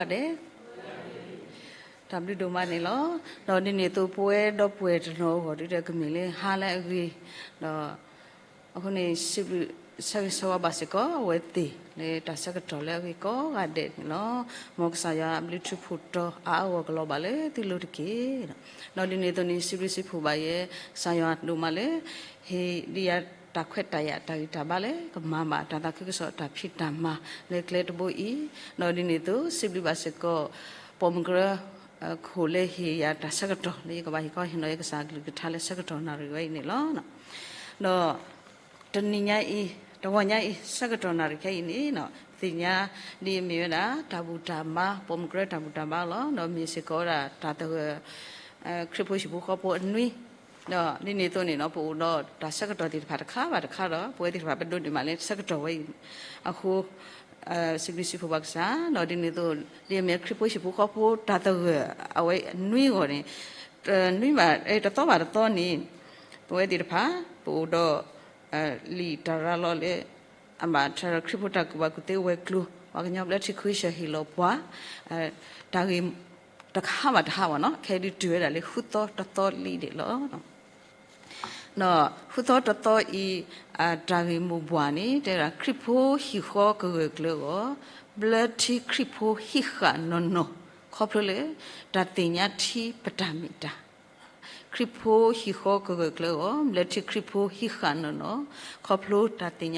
ကိးဂၤဒဲး တၢ်ဘျုးဒိၣ်မးန့ၣ်လီၤ. ဒီးဒ်န့ၣ်အသိး ပဝဲဒီပုၢ်ဝဲၢ်တနီၤအဂီၢ်ဒုးဒီး ကမ့ၢ်လၢဟါလၢအဂ့ၤ, ဒီး အဃိန့ၣ် စံးဘျုးဆၢဂ့ၤဆၢဝါဘၣ်စ့ၢ်ကီး အဝဲသ့ၣ်လၢတၢ်ဆၢကတီၢ်လၢအဂ့ၤကိးဂၤဒဲးန့ၣ်လီၤ. မ်ကစၢ်ယွၤအဘျုးထူးဖှိၣ်တီၤအါအါဂီၢ်ဂီၢ်ကလီၤဘၣ်လၢသုလိၤတက့ၢ်. ဒီးဒ်န့ၣ်အသိးန့ၣ် စံးဘျုးစံးဖှိၣ်ဘၣ်ယဲ ကစၢ်ယွၤဒိၣ်မးလၢ ဟ့ၣ်ဒံးယၤတၢ်ခွဲးတၢ်ယာ်တၢ်ဂံၢ်တၢ်ဘါလၢ ကမၤဘၣ်တၢ်သးခုကစီၣ်တၢ်ဖံးတၢ်မၤလၢကျဲတဘိအံၤ, ဒီးဒ်န့ၣ်အသိး စံးဘျုးဘၣ်စ့ၢ်ကီး ပိာ်မုၣ်ကရၢ ခိၣ်လၢဟ့ၣ်ယၤတၢ်ဆၢကတီၢ်လၢယကဘၣ်ဟ့ၣ်ခီဟ့ၣ်နီၤယကစၢ်အကလုၢ်ကထါလၢဆၢကတီၢ်နၣ်ရံၣ်ဝဲအံၤန့ၣ်လီၤ. ဒီး တနံၤညါအံၤ တဂီၤညါအံၤ ဆၢကတီၢ်နၣ်ရံၣ်ခဲအံၤန့ၣ် သ့ၣ်ညါဒ်အမ့ၢ်ဝဲဒၣ် တၢ်ဘူၣ်တၢ်ဘါ ပိာ်မုၣ်ကရၢတၢ်ဘူၣ်တၢ်ဘါလီၤ. ဒီးမ့ၢ်စ့ၢ်ကီးဝဲဒၣ်တၢ်သဂၢၢ် ခရံာ်ဖိဟံၣ်ဖိဃီဖိအနွံ, ဒီးဒ်န့ၣ်အသိးန့ၣ်ဒီး ပအိၣ်ဒီးတၢ်ဆၢကတီၢ်သ့ၣ်တဖၣ်တခါဘၣ်တခါဒီး ပဝဲသ့ၣ်တဖၣ်ပဒိးန့ၢ်မးလၢဆၢကတီၢ်ဝဲအံၤအဃိ စံးဘျုးစံးဖှိၣ်ဘၣ်ကစၢ်, ဒီးဒ်န့ၣ်အသိး ဒ်အမ့ၢ်ခရံာ်ဖိဟံၣ်ဖိဃီဖိတၢ်သဂၢၢ်အဝဲအနွံအဂီၢ်န့ၣ် နွံဘၣ် တသီဘၣ်တသီန့ၣ် ပဝဲသ့ၣ်တဖၣ် ပအိၣ်ဒီး လံာ်တၢ်ရၤလီၤလၢ အဘၣ်ထွဲဒီးခရံာ်ဖိတၢ်ကူၣ်ဘၣ်ကူၣ်သ့ဝဲၤကျိၤ ပှၤကညီဘျၢထံခဝ့ၡၢၣ်ဟ့ၣ်လီၤပှၤ တၢ်ဂ့ၢ်တခါဘၣ်တဟါဘၣ်နီၤ ခဲအံၤဒုးတုၤဝဲဒၣ်လၢ ဃုသီတသီလံန့ၣ်လီၤ. ဒီးဃုသီတသီအံၤ တၢ်ဂ့ၢ်မိၢ်ပှၢ်န့ၣ် တဲဝဲဒၣ် ခရံာ်ဖိဟံၣ်ဃီကဂၢၢ်ကျၢၤအဂီၢ် ဘျၢထံခရံာ်ဖိဟံးဃာ်နီၢ်နီၢ် ခီဖျိလၢ တၢ်သ့ၣ်ညါထံပတၢ်မ့ၢ်တၢ် ခရံာ်ဖိဟံၣ်ဃီကဂၢၢ်ကျၢၤအဂီၢ် ဘျၢထံခရံာ်ဖိဟံးဃာ်နီၢ်နီၢ် ခီဖျိတၢ်သ့ၣ်ညါ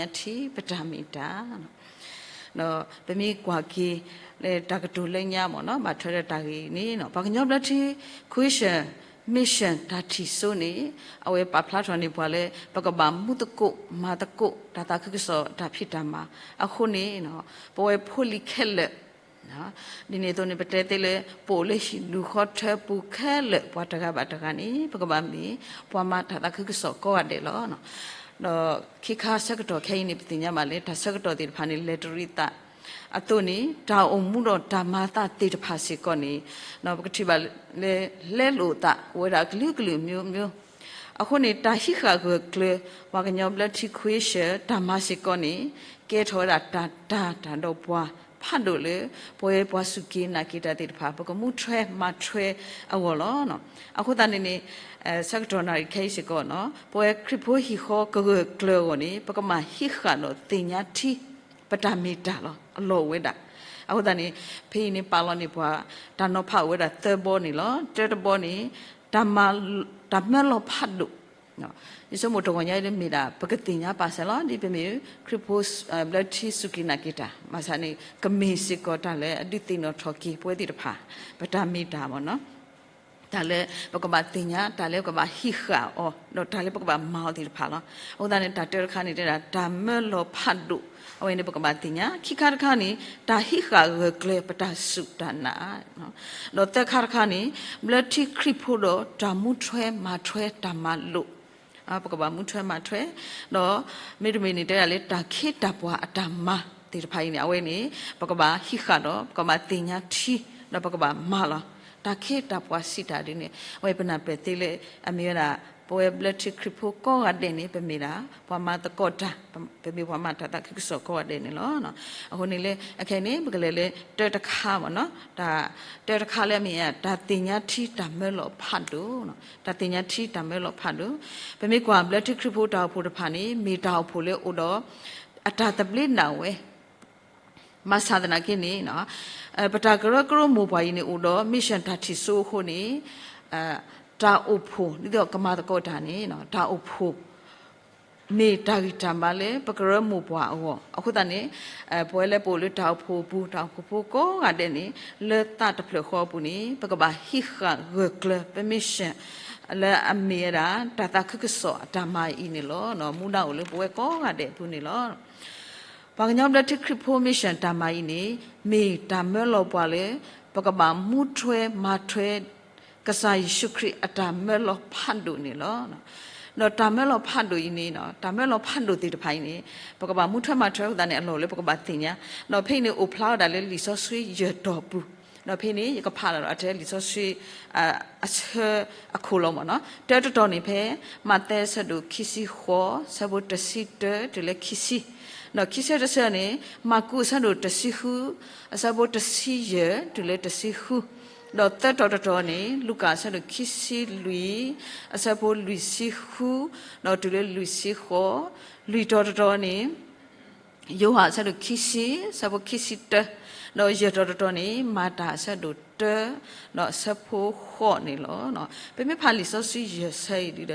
ထံပတၢ်မ့ၢ်တၢ် ဒီးပမ့ၢ်ကွၢ်က့ၤ လၢတၢ်ကတိၤလၢညါမ့ၢ်နီၤ ဘၣ်ထွဲဒီးတၢ်ဂ့ၢ်န့ၣ် ပှၤကညီဘျၢထံခဝ့ၡၢၣ် mission တၢ်ထံၣ်စိန့ၣ် အဝဲပာ်ဖျါထီၣ်န့ၢ်ပှၤလၢ ပကဘၣ်မူသကိးမၤသကိး တၢ်သးခုကစီၣ်တၢ်ဖံးတၢ်မၤအဃိန့ၣ် ပဝဲဖိလံၤခဲလၢာ် ဒ်န့ၣ်အသိးန့ၣ် ပတဲသ့လၢ ပအိၣ်လၢဟံၣ်ဒူၣ်ဃီထၢပူၤခဲလၢာ် ပှၤတဂၤဘၣ်တဂၤန့ၣ် ပကဘၣ်မ့ၢ် ပှၤမၤတၢ်သးခုကစီၣ်ကိးဂၤဒဲးလီၤ. ဒီးခံခါဆၢကတီၢ်ခဲအံၤန့ၣ် ပသ့ၣ်ညါဘၣ်လၢ တၢ်ဆၢကတီၢ်သ့ၣ်တဖၣ်န့ၣ် လဲၤတရံးသးအသိးန့ၣ် တၢ်အိၣ်မူဒီးတၢ်မၤအသးသ့ၣ်တဖၣ်စ့ၢ်ကီးန့ၣ် ပကထံၣ်ဘၣ်လၢ လဲလိာ်အသး အိၣ်ဝဲဒၣ်အကလုာ်ကလုာ်မျိုးမျိုး အဃိန့ၣ် တၢ်ဟံးဃာ်ဂၢၢ်ကျၢၤ ပှၤကညီဘျၢထံခဝ့ၡၢၣ် တၢ်မၤစ့ၢ်ကီးန့ၣ် ကဲထီၣ်ဝဲဒၣ်တၢ်တၢ်တၢ်ဒီးပှၤဖးဒိၣ်လၢ ပဝဲပှၤစူၢ်က့ၤနာ်က့ၤတၢ်သ့ၣ်တဖၣ် ပကမူထွဲမၤထွဲအဂီၢ်လီၤ. အဃိသတးန့ၣ်န့ၣ် ဆၢကတီၢ်နၣ်ရံၣ်ခဲအံၤစ့ၢ်ကီးနီၤ ပဝဲခရံာ်ဖိဟံၣ်ဃီကဂၢၢ်ကျၢၤအဂီၢ်န့ၣ် ပကမၤဟံးဃာ်ဒီးသ့ၣ်ညါထံ ပတၢ်မ့ၢ်တၢ်လီၤ အလီၢ်အိၣ်ဝဲဒၣ်. အဃိသတးန့ၣ် ဖဲအံၤန့ၣ် ပာ်လီၤန့ၢ်ပှၤ တၢ်နီၤဖးအိၣ်ဝဲဒၣ်သၢဘီန့ၣ်လီၤ. တၢတဘီန့ၣ် တၢ်မၢလီၤဖးဒိၣ် ယဆိကမိၣ်တဂီၤညါအံၤလၢမ့ၢ်ဒၣ် ပကသ့ၣ်ညါပာ်စၢၤလီၤ ဒ်ပမ့ၢ်ခရံာ်ဖိဘျၢထံစူၢ်က့ၤနာ်က့ၤတၢ် ဘၣ်ဆၣ်န့ၣ် ကမ့ၢ်စ့ၢ်ကီးတၢ်လၢအဒုးသ့ၣ်နီၣ်ထီၣ်က့ၤပဝဲသ့ၣ်တဖၣ် ပတၢ်မ့ၢ်တၢ်မ့ၢ်နီၤ တၢ်လၢပကဘၣ်သ့ၣ်ညါ တၢ်လၢပကဘၣ်ဟံးဃာ်အီၤ ဒီးတၢ်လၢပကဘၣ်မၤအီၤသ့ၣ်တဖၣ်လီၤ. အဃိသတးန့ၣ် တၢ်တၢတခါန့ၣ် တဲဒၣ် တၢ်မၢလီၤဖးဒိၣ် အဝဲန့ၣ် ပကဘၣ်သ့ၣ်ညါ ခံခါတခါန့ၣ် တၢ်ဟံးဃာ်ဂၢၢ်ကျၢၤပတၢ်စူၢ်တၢ်နာ် ဒီးသၢခါတခါန့ၣ် ဘျၢထံခရံာ်ဖိဒီးတၢ်မူထွဲမၤထွဲတၢ်မၤလိာ် ပကဘၣ်မူထွဲမၤထွဲ ဒီးမ့တမ့ၢ်န့ၣ် တဲဒၣ်လၢတၢ်ခ့တၢ်ပှၤအတၢ်မၤသ့ၣ်တဖၣ်အံၤန့ၣ် အဝဲန့ၣ် ပကဘၣ်ဟံးဃာ်ဒီး ပကဘၣ်သ့ၣ်ညါထံ ဒီးပကဘၣ်မၤလီၤ. တၢ်ခ့တၢ်ပှၤစံးတၢ်ဒ်န့ၣ် အဝဲပနၢ်ပၢၢ်သ့လၢ အမ့ၢ်ဝဲဒၣ် ပဝဲဘျၢထံခရံာ်ဖိကိးဂၤဒဲးန့ၣ် ပမ့ၢ်ဒၣ် ပှၤမၤသကိးတၢ် ပမ့ၢ်ပှၤမၤတၢ်သးခုကစီၣ်ကိးဂၤဒဲးန့ၣ်လီၤ. အဃိန့ၣ်လၢ အခဲအံၤန့ၣ် ပကလဲၤလၢတၢတခါမ့ၢ်နီၤ တၢတခါလၢအမ့ၢ် တၢ်သ့ၣ်ညါထံတၢ်မၢလီၤဖးဒိၣ် တၢ်သ့ၣ်ညါထံတၢ်မၢလီၤဖးဒိၣ် ပမ့ၢ်ကွၢ်ဘျၢထံခရံာ်ဖိတၢ်အိၣ်ဖှိၣ်တဖၣ်န့ၣ် မ့ၢ်တၢ်အိၣ်ဖှိၣ်လၢအိၣ်ဒီး အတၢ်သဘျ့ဒၣ်ဝဲ ဘၣ်ဆၣ်သနာ်က့န့ၣ် ပတၢ်ကရၢကရိမိၢ်ပှၢ်အံၤန့ၣ် အိၣ်ဒီး mission တၢ်ထံၣ်စိအဃိန့ၣ် တၢ်အိၣ်ဖှိၣ် ဒ်သိးကမၤသကိးတၢ်န့ၣ် တၢ်အိၣ်ဖှိၣ် မ့ၢ်တၢ်ဂံၢ်တၢ်ဘါလၢပကရၢမိၢ်ပှၢ်အဂီၢ် အဃိသတးန့ၣ် ပဝဲလၢပအိၣ်လၢတၢ်အိၣ်ဖှိၣ်အပူၤ တၢ်အိၣ်ဖှိၣ်ဖိကိးဂၤဒဲးန့ၣ် လၢသးတဖျၢၣ်ဃီအပူၤန့ၣ် ပကဘၣ်ဟံးဃာ်ဂၢၢ်ကျၢၤ ပ mission လၢအမ့ၢ်ဝဲဒၣ် တၢ်သးခုကစီၣ်အတၢ်မၤအံၤန့ၣ်လီၤ. မူဒါအိၣ်လၢပဝဲကိးဂၤဒဲးအပူၤန့ၣ်လီၤ. ပှၤကညီဘျၢထံခရံာ်ဖိ mission တၢ်မၤအံၤန့ၣ် မ့ၢ်တၢ်မၢလီၤပှၤလၢ ပကဘၣ်မူထွဲမၤထွဲ ကစၢ်ယ့ၣ်ၡူးခရံာ်အတၢ်မၢလီၤဖးဒိၣ်န့ၣ်လီၤ. ဒီးတၢ်မၢလီၤဖးဒိၣ်အံၤန့ၣ် တၢ်မၢလီၤဖးဒိၣ်သ့ၣ်တဖၣ်အံၤန့ၣ် ပကဘၣ်မူထွဲမၤထွဲအဃိသတးန့ၣ် အလီၢ်အိၣ်လၢပကဘၣ်သ့ၣ်ညါ ဒီးဖဲအံၤန့ၣ် အိၣ်ဖျါဝဲဒၣ်လၢလံာ်စီဆှံယဲၢ်တီၤပူၤ ဒီးဖဲအံၤန့ၣ် ယကဖးလီၤဒီးအထဲလံာ်စီဆှံ အဆၢအခိၣ်လီၤမ့ၢ်နီၤ တၢတတီၤန့ၣ်ဖဲ မးသဲအဆၢဒိၣ်ခံဆံဃိး ဆၢဖိတဆံတၢတုၤလၢခံဆံ ဒီးခံဆၢတဆၢန့ၣ် မၢ်ကူးအဆၢဒိၣ်တဆံဃု အဆၢဖိတဆံယဲၢ် တုၤလၢတဆံဃု, ဒီးသၢတီၤတတီၤန့ၣ် လူၤကၣ်အဆၢဒိၣ်ခံဆံလွံၢ် အဆၢဖိလွံၢ်ဆံဃု ဒီးတုၤလၢလွံၢ်ဆံဃိး, လွံၢ်တီၤတတီၤန့ၣ် ယိၤဟၣ်အဆၢဒိၣ်ခံဆံ အဆၢဖိခံဆံတၢ, ဒီးယဲၢ်တီၤတတီၤန့ၣ် မၤတၢ်အဆၢဒိၣ်တၢ ဒီးအဆၢဖိဃိးန့ၣ်လီၤ. ပမ့ၢ်ဖးလံာ်စီဆှံယဲၢ်ဆၢအံၤဒီး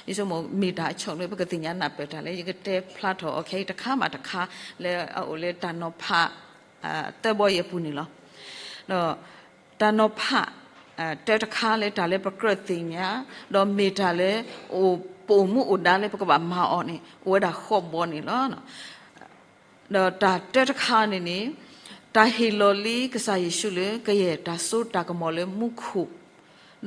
ယဆိကမိၣ်မ့ၢ်တၢ်အဆိလၢပကသ့ၣ်ညါနၢ်ပၢၢ်တၢ်လၢ ယကတဲဖျါထီၣ်အီၤခဲအံၤတခါမးတခါ လၢအအိၣ်လၢတၢ်နီၤဖး သၢဘီအံၤအပူၤန့ၣ်လီၤ. ဒီးတၢ်နီၤဖး တၢတခါလၢတၢ်လၢပကြၢးသ့ၣ်ညါ ဒီးမ့ၢ်တၢ်လၢ ပအိၣ်မူအိၣ်ဒါလၢပကဘၣ်မၤအီၤန့ၣ် အိၣ်ဝဲဒၣ်ဃိးဘီန့ၣ်လီၤ. ဒီးတၢ်တၢတခါန့ၣ်န့ၣ် တၢ်ဟ့ၣ်လီၤလံကစၢ်ယ့ၣ်ၡူးလၢကယဲၢ်တၢ်စိတၢ်ကမီၤလၢမူခိၣ်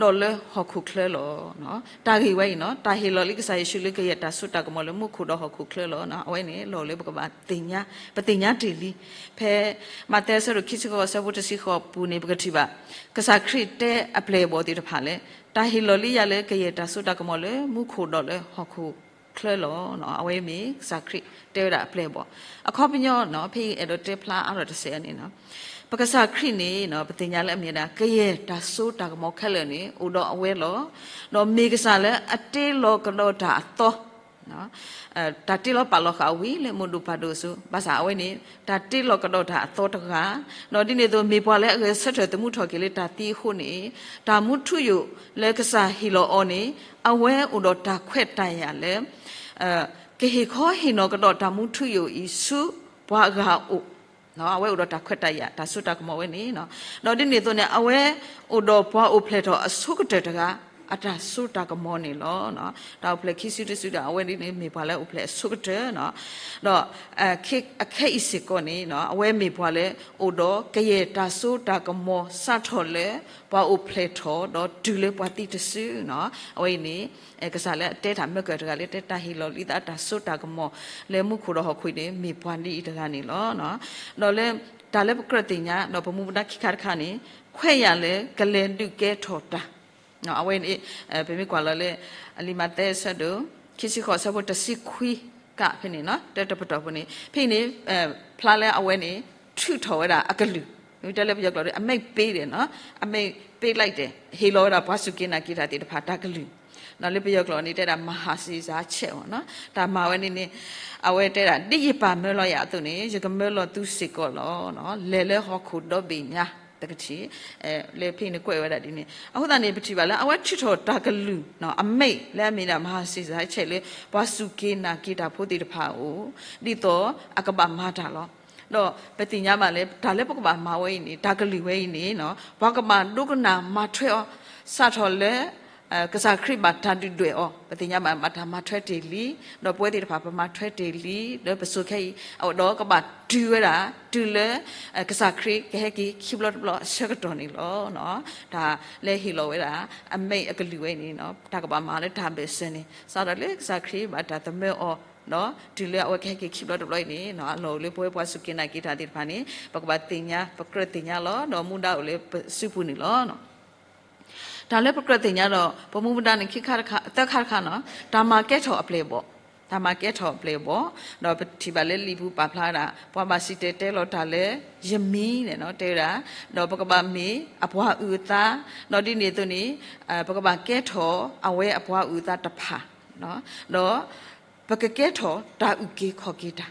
ဒီးလၢဟီၣ်ခိၣ်ချၢလီၤ. တၢ်ဂ့ၢ်ဝဲအံၤနီၤ တၢ်ဟ့ၣ်လီၤလံကစၢ်ယ့ၣ်ၡူးလၢကယဲၢ်တၢ်စိတၢ်ကမီၤလၢမူခိၣ်ဒီးဟီၣ်ခိၣ်ချၢလီၤ. အဝဲန့ၣ် လီၤလၢပကဘၣ်သ့ၣ်ညါ, ပသ့ၣ်ညါတ့ၢ်လံ. ဖဲမးသဲအဆၢဒိၣ်ခံဆံဃိးအဆၢဖိတဆံဃိးအပူၤန့ၣ် ပကထံၣ်ဘၣ် ကစၢ်ခရံာ်တဲအပျဲၢ်အဘီၣ်သ့ၣ်တဖၣ်လၢ တၢ်ဟ့ၣ်လီၤလံယၤလၢကယဲၢ်တၢ်စိတၢ်ကမီၤလၢမူခိၣ်ဒီးလၢဟီၣ်ခိၣ်ချၢလီၤ. အဝဲမ့ၢ်ကစၢ်ခရံာ်တဲဝဲဒၣ်အပျဲၢ်အဘီၣ်. အခီပညီနီၤ ဖဲအံၤအဲၣ်ဒိးတဲဖျါအါထီၣ်တစဲးန့ၣ်နီၤ ပကစၢ်ခရံာ်န့ၣ် ပသ့ၣ်ညါလၢအမ့ၢ်ဝဲဒၣ် ကယဲၢ်တၢ်စိတၢ်ကမီၤခဲလၢာ်န့ၣ် အိၣ်ဒီးအဝဲလီၤ. ဒီးမ့ၢ်ကစၢ်လၢအတ့လီၤကဒီးတၢ်အသီ တၢ်တ့လီၤပာ်လီၤဃာ်ဝံၤလၢမုၢ်ဒိၣ်ပၢ်ဒိၣ်အစိၤ ဘၣ်ဆၣ်အဝဲန့ၣ် တၢ်တ့လီၤကဒီးတၢ်အသီတဂၤ, ဒီးဒ်န့ၣ်အသိးမ့ၢ်ပှၤလၢအဂဲၤဆၢထၢၣ်သမူထီၣ်က့ၤလၢတၢ်သံအဃိန့ၣ် တၢ်မူထူယိာ်လၢကစၢ်ဟ့ၣ်လီၤအီၤန့ၣ် အဝဲအိၣ်ဒီးတၢ်ခွဲးတၢ်ယာ်လၢ ကဟ့ၣ်ခီဟ့ၣ်နီၤကဒီးတၢ်မူထူယိာ်အံၤဆူပှၤအဂၤအအိၣ် အဝဲအိၣ်ဒီးတၢ်ခွဲးတၢ်ယာ် တၢ်စိတၢ်ကမီၤဝဲန့ၣ်, ဒီးဒ်န့ၣ်အသိးန့ၣ် အဝဲအိၣ်ဒီးပှၤအိၣ်ဖျဲၣ်ထီၣ်အဆိကတၢၢ်တဂၤ အတၢ်စိတၢ်ကမီၤန့ၣ်လီၤ. တၢ်အိၣ်ဖျဲၣ်ခံစုတစုဒီး အဝဲဒ်န့ၣ်မ့ၢ်ပှၤလၢအိၣ်ဖျဲၣ်အဆိကတၢၢ်, ဒီး အခဲအံၤစ့ၢ်ကီးန့ၣ် အဝဲမ့ၢ်ပှၤလၢအိၣ်ဒီးကယဲၢ်တၢ်စိတၢ်ကမီၤစးထီၣ်လၢ ပှၤအိၣ်ဖျဲၣ်ထီၣ်ဒီးတုၤလၢပှၤသံတစု, အဝဲအံၤန့ၣ် ကစၢ်လၢအတဲတၢ်မၢကၢၢ်တဂၤလၢ တဲတၢ်ဟ့ၣ်လီၤလံသးတၢ်စိတၢ်ကမီၤလၢမူခိၣ်ဒီးဟီၣ်ခိၣ်န့ၣ် မ့ၢ်ပှၤဒ်အံၤတဂၤန့ၣ်လီၤ. ဒီးလၢ တၢ်လၢပကြၢးသ့ၣ်ညါ ဒီးပမူပဒါခံခါတခါန့ၣ် ခွဲးယာ်လၢကလဲၤဒုးကဲထီၣ်တၢ် အဝဲန့ၣ် ပမ့ၢ်ကွၢ်လီၤလၢ အလံာ်မးသဲအဆၢဒိၣ် ခံဆံဃိးအဆၢဖိတဆံခွံကဖဲန့ၣ် တၢတပတီၢ်ဖိန့ၣ် ဖဲအံၤန့ၣ် ဖျါလၢအဝဲန့ၣ် ထုးထီၣ်ဝဲဒၣ်အကလုၢ်, မ့ၢ်တဲလၢပယီၤကျိာ်ဒီး အမိန့်ပေးတယ်နီၤ, အမိန့်ပေးလိုက်တယ်, ဟ့ၣ်လီၤဝဲဒၣ်ပှၤစူၢ်က့ၤနာ်က့ၤတၢ်သ့ၣ်တဖၣ်တၢ်ကလုၢ်, လၢပယီၤကျိာ်န့ၣ် တဲဒၣ် မဟာစီရင်ချက် မ့ၢ်နီၤ, တၢ်မၤဝဲန့ၣ်န့ၣ် အဝဲတဲဒၣ် ဒ်ယပၢ်မၢလီၤယၤအသိးန့ၣ် ယကမၢလီၤသုစ့ၢ်ကီးလီၤ, လဲၤလၢဟီၣ်ခိၣ်ဒီဘ့ၣ်ညါ တကထံၣ် လၢဖဲန့ၣ်ကွဲးဝဲဒၣ်ဒ်န့ၣ် အဃိသတးန့ၣ် ပထံၣ်ဘၣ်လၢ အဝဲထုးထီၣ်တၢ်ကလုၢ် အမိန့် လၢအမ့ၢ်ဒၣ် မဟာစီရင်ချက် လၢ ပှၤစူၢ်က့ၤနာ်က့ၤတၢ်ဖိသ့ၣ်တဖၣ်အအိၣ် ဒ်သိးအကဘၣ်မၤတၢ်လီၤ. ဒီးပသ့ၣ်ညါဘၣ်လၢ တၢ်လၢပကဘၣ်မၤဝဲအံၤန့ၣ် တၢ်ကလုၢ်ဝဲအံၤန့ၣ် ပှၤကဘၣ်ဒိကနၣ်မၤထွဲအီၤ စးထီၣ်လၢ ကစၢ်ခရံာ်ဘၣ်တၢ်ဒုၣ်ဒွဲၣ်အီၤ ပသ့ၣ်ညါဘၣ် ဘၣ်တၢ်မၤထွဲတ့ၢ်လံ, ဒီးပဝဲသ့ၣ်တဖၣ် ပမၤထွဲတ့ၢ်လံ လၢပစိၤခဲအံၤ အဝဲဒီးကဘၣ်တုၤဝဲဒၣ် တုၤလၢ ကစၢ်ခရံာ်ကဟဲက့ၤခံဘျီတဘျီအဆၢကတီၢ်န့ၣ်လီၤ. တၢ်လၢဟ့ၣ်လီၤဝဲဒၣ် အမိန့် အကလုၢ်ဝဲအံၤန့ၣ် တၢ်ကဘၣ်မၤလၢတၢ်ဘၢၣ်စၢၤန့ၣ် စးထီၣ်လၢကစၢ်ခရံာ်ဘၣ်တၢ်သမၢအီၤ ဒီးတုၤလၢအဝဲကဟဲက့ၤခံဘျီတဘျီအံၤန့ၣ် အလီၢ်အိၣ်လၢပဝဲပှၤစူၢ်က့ၤနာ်က့ၤတၢ်သ့ၣ်တဖၣ်န့ၣ် ပကဘၣ်သ့ၣ်ညါ ပကြၢးသ့ၣ်ညါလီၤ ဒီးမူဒါအိၣ်လၢပစုပူၤန့ၣ်လီၤ. တၢ်လၢပကြၢးသ့ၣ်ညါဒီး ပမူပဒါန့ၣ် ခံခါတခါ သၢခါတခါနီၤ တၢ်မၤကဲထီၣ်အပျဲၢ်အဘီၣ်, တၢ်မၤကဲထီၣ်အပျဲၢ်အဘီၣ်, ဒီးပထံၣ်ဘၣ်လၢလံာ်ပူၤပာ်ဖျါဝဲဒၣ် ပှၤဘၣ်စံၣ်တဲၤတဲလီၤတၢ်လၢယမံၤန့ၣ်နီၤ တဲဝဲဒၣ်, ဒီးပကဘၣ်မ့ၢ်အပှၤအုၣ်အသး, ဒီးဒ်န့ၣ်အသိးန့ၣ် ပကဘၣ်ကဲထီၣ်အဝဲအပှၤအုၣ်အသးတဖၣ်, ဒီး ပကကဲထီၣ်တၢ်အုၣ်က့ၤခီၣ်က့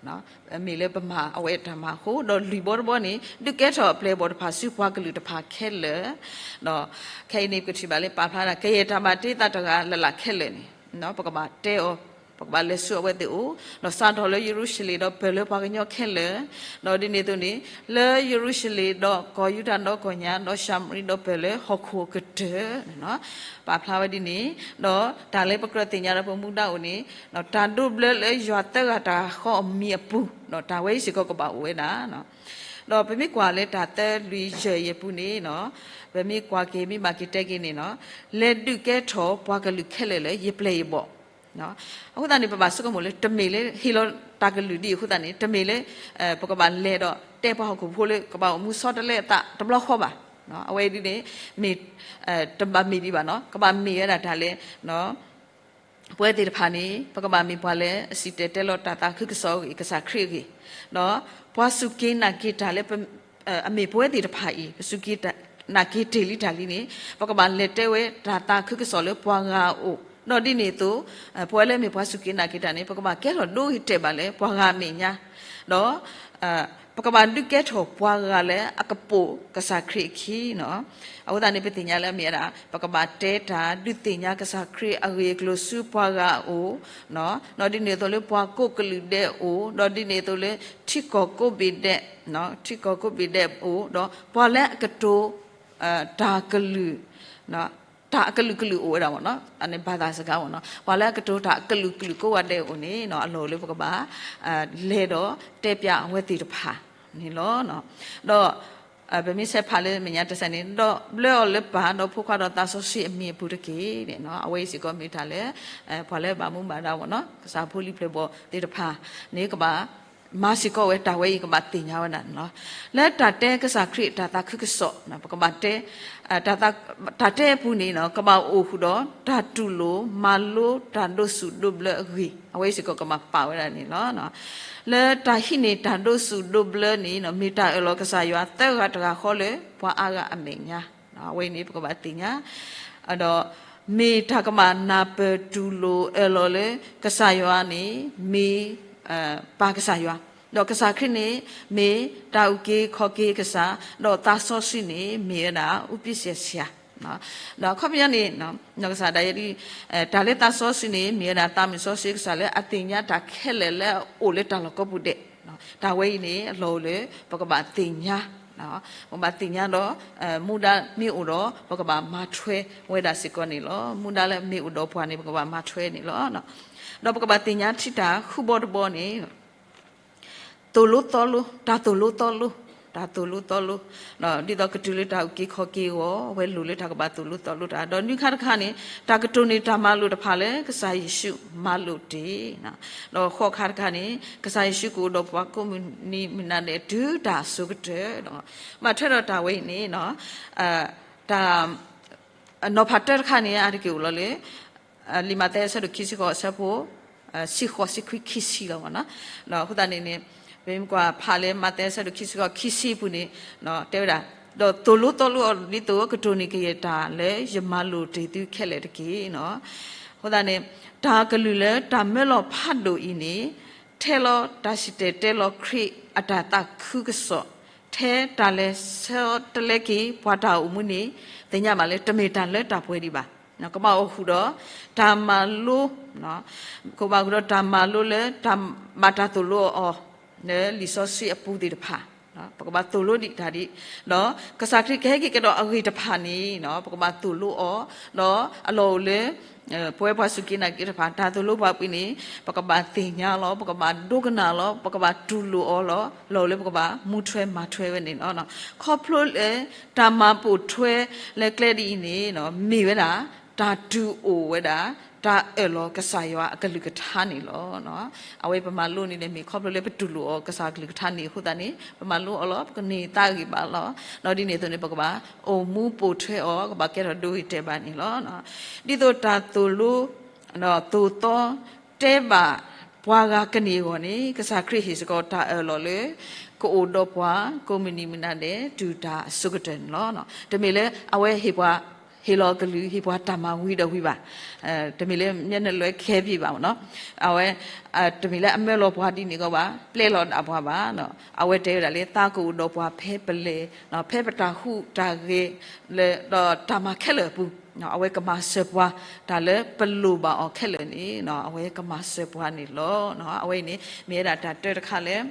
ၤတၢ် မ့ၢ်လၢပမၤအဝဲအတၢ်မၤအဃိ, ဒီးလွံၢ်ဘီတဘီန့ၣ် ဒုးကဲထီၣ်အပျဲၢ်အဘီၣ်တဖၣ်ဆူပှၤကလုာ်တဖၣ်ခဲလၢာ်, ဒီးခဲအံၤန့ၣ် ပကထံၣ်ဘၣ်လၢပာ်ဖျါဒၣ် ကယဲၢ်တၢ်ဘၣ်တ့သးတဂၤလၢ်လၢ်ခဲလၢာ်န့ၣ် ပကဘၣ်တဲအီၤ, ပကဘၣ်လဲၤဆူအဝဲသ့ၣ်အအိၣ်, ဒီးစးထီၣ်လၢယရူၤၡလ့ၣ်ဒီးပၢၢ်လၢပှၤကညီခဲလၢာ်, ဒီးဒ်န့ၣ်အသိးန့ၣ် လၢယရူၤၡလ့ၣ်ဒီးကီၢ်ယူဒၤဒီကီၢ်ညါ ဒီးၡၤမရံဒီးပၢၢ်လၢဟီၣ်ခိၣ်အကတၢၢ် ပာ်ဖျါဝဲဒ်န့ၣ်, ဒီးတၢ်လၢပကြၢးသ့ၣ်ညါဒီးပမူဒါအိၣ်န့ၣ် တၢ်ဒိးဘျၢလၢယွၤသၢဂၤတဂၤဃီအမံၤအပူၤ ဒီးတၢ်ဝဲအံၤစ့ၢ်ကီးကဘၣ်အိၣ်ဝဲဒၣ်, ဒီးပမ့ၢ်ကွၢ်လၢတၢ်သၢလွံၢ်ယဲၢ်အံၤအပူၤန့ၣ် ပမ့ၢ်ကွၢ်က့ၤမ့ၢ်ဘၣ်က့ၤတဲက့ၤန့ၣ်နီၤ လဲၤဒုးကဲထီၣ်ပှၤကလုာ်ခဲလၢာ်လၢယပျဲၢ်ယဘီၣ် အဃိသတးန့ၣ် ပဘၣ်ဆိကမိၣ်လၢ တမ့ၢ်လၢဟ့ၣ်လီၤတၢ်ကလုၢ်ဒ်အံၤအဃိသတးန့ၣ် တမ့ၢ်လၢ ပကဘၣ်လဲၤဒီးတဲပှၤဟီၣ်ခိၣ်ဖိလၢ ကဘၣ်အိၣ်မူဆီတလဲအသးတဘျီဃီဘၣ်. အဝဲဒ်န့ၣ် မ့ၢ် တဘၣ်မ့ၢ်ဒံးဘၣ်နီၤ ကဘၣ်မ့ၢ်ဝဲဒၣ်တၢ်လၢ ပဝဲသ့ၣ်တဖၣ်န့ၣ် ပကဘၣ်မ့ၢ်ပှၤလၢအစံၣ်တဲၤတဲလီၤတၢ်သးခုကစီၣ်အဂ့ၢ် ကစၢ်ခရံာ်အဂ့ၢ်, ဒီးပှၤစူၢ်က့ၤနာ်က့ၤတၢ်လၢ အမ့ၢ်ပဝဲသ့ၣ်တဖၣ်အံၤ ပစူၢ်က့ၤနာ်က့ၤတ့ၢ်လံတၢ်လံန့ၣ် ပကဘၣ်လဲၤတဲဝဲတၢ်သးခုကစီၣ်လၢပှၤဂၤအအိၣ်, ဒီးဒ်န့ၣ်အသိး ပဝဲလၢမ့ၢ်ပှၤစူၢ်က့ၤနာ်က့ၤတၢ်န့ၣ် ပကဘၣ်ကဲထီၣ်ဒိဂ့ၤတဲာ်ဘၣ်လၢပှၤဂၤအမဲာ်ညါ, ဒီး ပကဘၣ်ဒုးကဲထီၣ်ပှၤဂၤလၢအကပိာ်ကစၢ်ခရံာ်အခံန့ၣ်, အဃိသတးန့ၣ် ပသ့ၣ်ညါလၢအမ့ၢ်ဝဲဒၣ် ပကဘၣ်တဲတၢ်ဒုးသ့ၣ်ညါကစၢ်ခရံာ်အဂ့ၢ်အကျိၤဆူပှၤဂၤအအိၣ်, ဒီးဒ်န့ၣ်အသိးလၢပှၤကိးကလုာ်ဒဲးအအိၣ်, ဒီးဒ်န့ၣ်အသိးလၢ ထံကီၢ်ကိးဘ့ၣ်ဒဲး, ထံကီၢ်ကိးဘ့ၣ်ဒဲးအအိၣ်, ဒီးပှၤလၢအကတိၤ တၢ်ကလုာ် တၢ်အကလုာ်ကလုာ်အိၣ်ဝဲဒၣ်မ့ၢ်နီၤ, အန့ၣ် ဘာသာစကားမ့ၢ်နီၤ, ပှၤလၢအကတိၤတၢ်အကလုာ်ကလုာ်ကိးဂၤဒဲးအအိၣ်န့ၣ် အလီၢ်အိၣ်လၢပကဘၣ် လဲၤဒီးတဲပျးအဝဲသ့ၣ်တဖၣ်န့ၣ်လီၤ. ဒီး ပမ့ၢ်ဆဲးဖးလၢမဲာ်ညါတစဲးန့ၣ် ဒီးဘျၢအီၤလၢပၢ် ဒီးဖိခွါဒီးသးစီဆှံအမံၤအပူၤတက့ၢ်န့ၣ်နီၤ, အဝဲအံၤစ့ၢ်ကီးမ့ၢ်တၢ်လၢ ပှၤလၢဘၣ်မူဘၣ်ဒါမ့ၢ်နီၤ, ကစၢ်ဖိလံၤဖျၢၣ်ဘီၣ်သ့ၣ်တဖၣ်န့ၣ် ကဘၣ်မၤစ့ၢ်ကီးဝဲတၢ်ဝဲအံၤ ကဘၣ်သ့ၣ်ညါဝဲဒၣ်န့ၣ်လီၤ. လၢတၢ်တဲကစၢ်ခရံာ်အတၢ်သးခုကစီၣ် ပကဘၣ်တဲ တၢ်တဲအပူၤန့ၣ် ကဘၣ်အိၣ်ဃုာ်ဒီး တၢ်တူၢ်လိာ်မၤလိတၢ်ဒိးဆူၣ်ဒိးဘျၢအဂ့ၢ် အဝဲစ့ၢ်ကီးကဘၣ်ပာ်ဝဲဒၣ်န့ၣ်လီၤ. လၢတၢ်ဟံးန့ၢ်တၢ်ဒိးဆူၣ်ဒိးဘျၢန့ၣ် မ့ၢ်တၢ်အၢၣ်လီၤကစၢ်ယွၤသၢဂၤတဂၤဃီလၢပှၤအါဂၤအမဲာ်ညါ, အဝဲအံၤန့ၣ် ပကဘၣ်သ့ၣ်ညါ ဒီး မ့ၢ်တၢ်ကမၣ်နၢ်ပၢၢ်တူၢ်လိာ်အၢၣ်လီၤလၢ ကစၢ်ယွၤန့ၣ် မ့ၢ် ပၢ်ကစၢ်ယွၤ, ဒီးကစၢ်ခရံာ်န့ၣ် မ့ၢ်တၢ်အုၣ်က့ၤခီၣ်က့ၤကစၢ်, ဒီးသးစီဆှံန့ၣ် မ့ၢ်ဝဲဒၣ် ဥပဇ်ၡဆှၤ, ဒီးအခီပညီန့ၣ် ကစၢ်ဒၣ်ယဲဒ် တၢ်လၢသးစီဆှံန့ၣ် မ့ၢ်ဝဲဒၣ်သးမုၢ်စီဆှံကစၢ်လၢအသ့ၣ်ညါတၢ်ခဲလၢာ်လၢအအိၣ်လၢတၢ်လီၢ်ကိးပူၤဒဲး, တၢ်ဝဲအံၤန့ၣ် အလီၢ်အိၣ်လၢ ပကဘၣ်သ့ၣ်ညါ ပကဘၣ်သ့ၣ်ညါဒီး မူဒါမ့ၢ်အိၣ်ဒီး ပကဘၣ်မၤထွဲဝဲဒၣ်စ့ၢ်ကီးန့ၣ်လီၤ. မူဒါလၢမ့ၢ်အိၣ်ဒီးပှၤန့ၣ် ပကဘၣ်မၤထွဲန့ၣ်လီၤ. ဒီးပကဘၣ်သ့ၣ်ညါထံတၢ်ဃုဘီတဘီန့ၣ် သိၣ်လိသီလိ, တၢ်သိၣ်လိသီလိ, တၢ်သိၣ်လိသီလိ, ဒ်သိးကတုၤလၢတၢ်အုၣ်က့ၤခီၣ်က့ၤအဂီၢ် အဝဲလိၣ်လၢတၢ်ကဘၣ်သိၣ်လိသီလိတၢ်, ဒီးနွံခါတခါန့ၣ် တၢ်ကတိၤန့ၢ်တၢ်မၤလိာ်တဖၣ်လၢကစၢ်ယ့ၣ်ၡူးမၤလိာ်တ့ၢ်, ဒီးဃိးခါတခါန့ၣ် ကစၢ်ယ့ၣ်ၡူးကအိၣ်ဒီးပှၤကိးမုၢ်နံၤမုၢ်နၤဒဲးတုၤတၢ်အစိၤကတၢၢ်, ဘၣ်ထွဲဒီးတၢ်ဝဲအံၤန့ၣ် တၢ် နီၤဖးတၢတခါန့ၣ် အါတက့ၢ်အိၣ်လီၤလၢ လံာ်မးသဲအဆၢဒိၣ်ခံဆံဃိးအဆၢဖိ ဆံဃိး ဆံခွံ ခံဆံလီၤမ့ၢ်နီၤ. ဒီးအဃိသတးန့ၣ်န့ၣ် ပမ့ၢ်ကွၢ်ဖးလၢမးသဲအဆၢဒိၣ်ခံဆံဃိး ခံဆံအပူၤန့ၣ် တဲဝဲဒၣ် ဒီးသိၣ်လိသီလိအီၤဒ်သိးကတိၤန့ၢ်ကယဲၢ်တၢ်လၢယမၤလိာ်တ့ၢ်သုခဲလၢာ်တက့ၢ်. အဃိသတးန့ၣ် တၢ်ကလုၢ်လၢတၢ်မၢလီၤဖးဒိၣ်အံၤန့ၣ် ထဲလီၤတၢ်စံၣ်တဲၤတဲလီၤခရံာ်အတၢ်သးခုကစီၣ်, ထဲတၢ်လဲၤဆၢတလဲက့ၤပှၤတၢ်အိၣ်မူန့ၣ် သ့ၣ်ညါဘၣ်လၢတမ့ၢ်တၢ်လၢတၢ်ပှဲၤဒံးဘၣ်. ကဘၣ်အိၣ်ဃုာ်ဒီး တၢ်မၤလိ ကဘၣ်အိၣ်ဃုာ်ဒီးတၢ်မၤလိလၢ ဘၣ်တၢ်သိၣ်လိအီၤ လၢလံာ်စီဆှံအပူၤသ့ၣ်တဖၣ်, ပကဘၣ်သိၣ်လိဒံးတၢ်ဒံး, ဒီးကစၢ်ခရံာ်ကဟဲက့ၤကဒီးအဂ့ၢ်တဖၣ်န့ၣ် ပကဘၣ်သိၣ်လိအီၤ, ဒီးအလီၢ်အိၣ်လၢ ပဝဲပှၤစူၢ်က့ၤနာ်က့ၤတဖၣ် တၢ်သိၣ်လိပှၤပူၤန့ၣ် ပကဘၣ်သ့ၣ်ညါလီၤ, ပကဘၣ်ဒိကနၣ်လီၤ, ပကဘၣ်တူၢ်လိာ်အီၤလီၤ, လီၢ်အိၣ်လၢပကဘၣ်မူထွဲမၤထွဲဝဲန့ၣ်လီၤ. ခီဖျိလၢ တၢ်မၤပိာ်ထွဲလၢကျဲဒ်အံၤန့ၣ် မ့ၢ်ဝဲဒၣ် တၢ်တုၤအိၣ်ဝဲဒၣ် တၢ်အၢၣ်လီၤကစၢ်ယွၤအကလုၢ်ကထါန့ၣ်လီၤ. အဝဲပမၤလိန့ၣ်န့ၣ် မ့ၢ်ခီဖျိလၢပတူၢ်လိာ်အီၤကစၢ်အကလုၢ်ကထါန့ၣ်အဃိသတးန့ၣ် ပမၤလိအီၤလီၤ, ပကန့ၢ်သးဂံၢ်ဘါလီၤ. ဒီးဒ်န့ၣ်အသိးန့ၣ် ပကဘၣ်အိၣ်မူပိာ်ထွဲအီၤ, ကဘၣ်ကဲထီၣ်ဒိဂ့ၤတဲာ်ဘၣ်န့ၣ်လီၤ. ဒ်သိးတၢ်သိၣ်လိ ဒီးသိၣ်သီ တဲဘၣ်ပှၤဂၤကန့ၢ်အဂီၢ်န့ၣ် ကစၢ်ခရံာ်ဟ့ၣ်စ့ၢ်ကီးတၢ်အၢၣ်လီၤလၢ ကအိၣ်ဒီးပှၤကိးမုၢ်နံၤမုၢ်နၤဒဲး တုၤတၢ်အစိၤကတၢၢ်န့ၣ်လီၤ. တမ့ၢ်လၢအဝဲဟ့ၣ်ပှၤ ဟ့ၣ်လီၤအကလုၢ် ဟ့ၣ်ပှၤတၢ်မၤဝံၤဒီးဝံၤဘၣ်. တမ့ၢ်လၢမျက်နှာလွှဲခဲပြီဘၣ်မ့ၢ်နီၤ. အဝဲ တမ့ၢ်လၢအမၢလီၤပှၤဒ်န့ၣ်ကီးဘၣ်, ပျဲလီၤဒၣ်ပှၤဘၣ်. အဝဲတဲဝဲဒၣ်လၢ သးကအိၣ်ဒီးပှၤဖဲပလဲၤ, ဖဲပတၢ်ဟူးတၢ်ဂဲၤလၢ ဒီးတၢ်မၤခဲလၢာ်အပူၤ, အဝဲကမၤစၢၤပှၤ တၢ်လၢပလိၣ်ဘၣ်အီၤခဲလၢာ်န့ၣ် အဝဲကမၤစၢၤပှၤန့ၣ်လီၤ. အဝဲအံၤန့ၣ် မ့ၢ်ဝဲဒၣ်တၢ်တၢတခါလၢ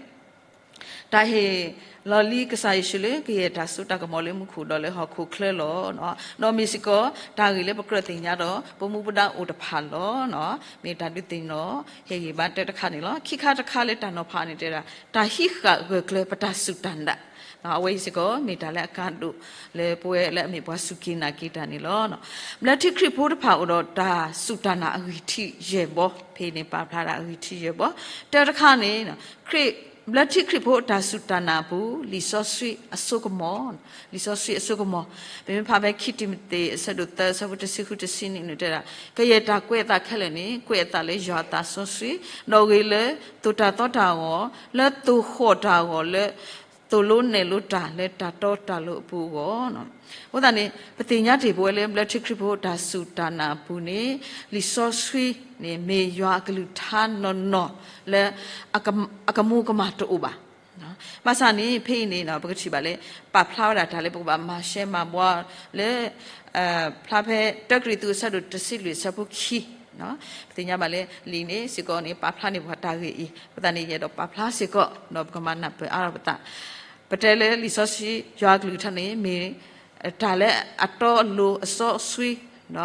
တၢ်ဟ့ၣ်လီၤလံကစၢ်ယ့ၣ်ၡူးလၢ ကယဲၢ်တၢ်စိတၢ်ကမီၤလၢမူခိၣ်ဒီးလၢဟီၣ်ခိၣ်ချၢလီၤ. ဒီးမ့ၢ်စ့ၢ်ကီး တၢ်ဂ့ၢ်လၢပကြၢးသ့ၣ်ညါဒီး ပမူပဒါအိၣ်တဖၣ်လီၤ. မ့ၢ်တၢ်ဒုးသ့ၣ်နီၣ် ဟ့ၣ်ဂံၢ်ဘါတၢတခါန့ၣ်လီၤ. ခံခါတခါလၢတၢ်နီၤဖးန့ၣ်တဲဒၣ် တၢ်ဟံးဃာ်ဂၢၢ်ကျၢၤပတၢ်စူၢ်တၢ်နာ်, အဝဲအံၤစ့ၢ်ကီး မ့ၢ်တၢ်လၢအကါဒိၣ် လၢပဝဲလၢအမ့ၢ်ပှၤစူၢ်က့ၤနာ်က့ၤတၢ်န့ၣ်လီၤ. ဘျၢထံခရံာ်ဖိတဖၣ်အိၣ်ဒီးတၢ်စူၢ်တၢ်နာ်အဂံၢ်ထံးယဲၢ်ဘီ, ဖဲန့ၣ်ပာ်ဖျါဒၣ်အဂံၢ်ထံးယဲၢ်ဘီ, တၢတခါန့ၣ် ခရံာ် ဘျၢထံခရံာ်ဖိတၢ်စူၢ်တၢ်နာ်အပူၤ လံာ်စီဆှံအစိကမီၤ, လံာ်စီဆှံအစိကမီၤ, ပမ့ၢ်ဖးဖဲခံတံၤမသ့း အဆၢဒိၣ်သၢ အဆၢဖိတဆံဃုတဆံနွံန့ၣ်တဲဒၣ်, ကယဲၢ်တၢ်ကွဲးအသးခဲလၢာ်န့ၣ် ကွဲးအသးလၢယွၤအသးစီဆှံ, ဒီးဂ့ၤလၢ သိၣ်တၢ်သီတၢ်အဂီၢ်, လၢသိၣ်ဃီၣ်တၢ်အဂီၢ်, လၢ သိၣ်လိနဲၣ်လိတၢ်လၢတၢ်တီတၢ်လိၤအပူၤအဂီၢ်. အဃိသတးန့ၣ် ပသ့ၣ်ညါတ့ၢ်ပဝဲလၢ ဘျၢထံခရံာ်ဖိတၢ်စူၢ်တၢ်နာ်အပူၤန့ၣ် လံာ်စီဆှံန့ၣ် မ့ၢ်ယွၤအကလုၢ်ကထါနီၢ်နီၢ်လၢ အကမူၤကမၣ်တအိၣ်ဘၣ်. ဘၣ်ဆၣ်န့ၣ် ဖဲအံၤန့ၣ် ပကထံၣ်ဘၣ်လၢ ပာ်ဖျါဝဲဒၣ်တၢ်လၢပကဘၣ်မၤရှဲမၤဘှါလၢ ဖျါဖဲ တၢကရံၣ်သူး အဆၢဒိၣ်တဆံလွံၢ် အဆၢဖိခံ, ပသ့ၣ်ညါဘၣ်လၢ လံာ်န့ၣ်စ့ၢ်ကီးန့ၣ် ပာ်ဖျါန့ၢ်ပှၤတၢ်ဂ့ၢ်အံၤ, အဃိသတးန့ၣ် ယအဲၣ်ဒိးပာ်ဖျါစ့ၢ်ကီး ဒီးပကမၤနၢ်ပၢၢ်အါထီၣ်ပသး, ပတဲလၢလံာ်စီဆှံ ယွၤအကလုၢ်ကထါန့ၣ် မ့ၢ် တၢ်လၢအတီအလိၤအစီအဆှံ, ဒီ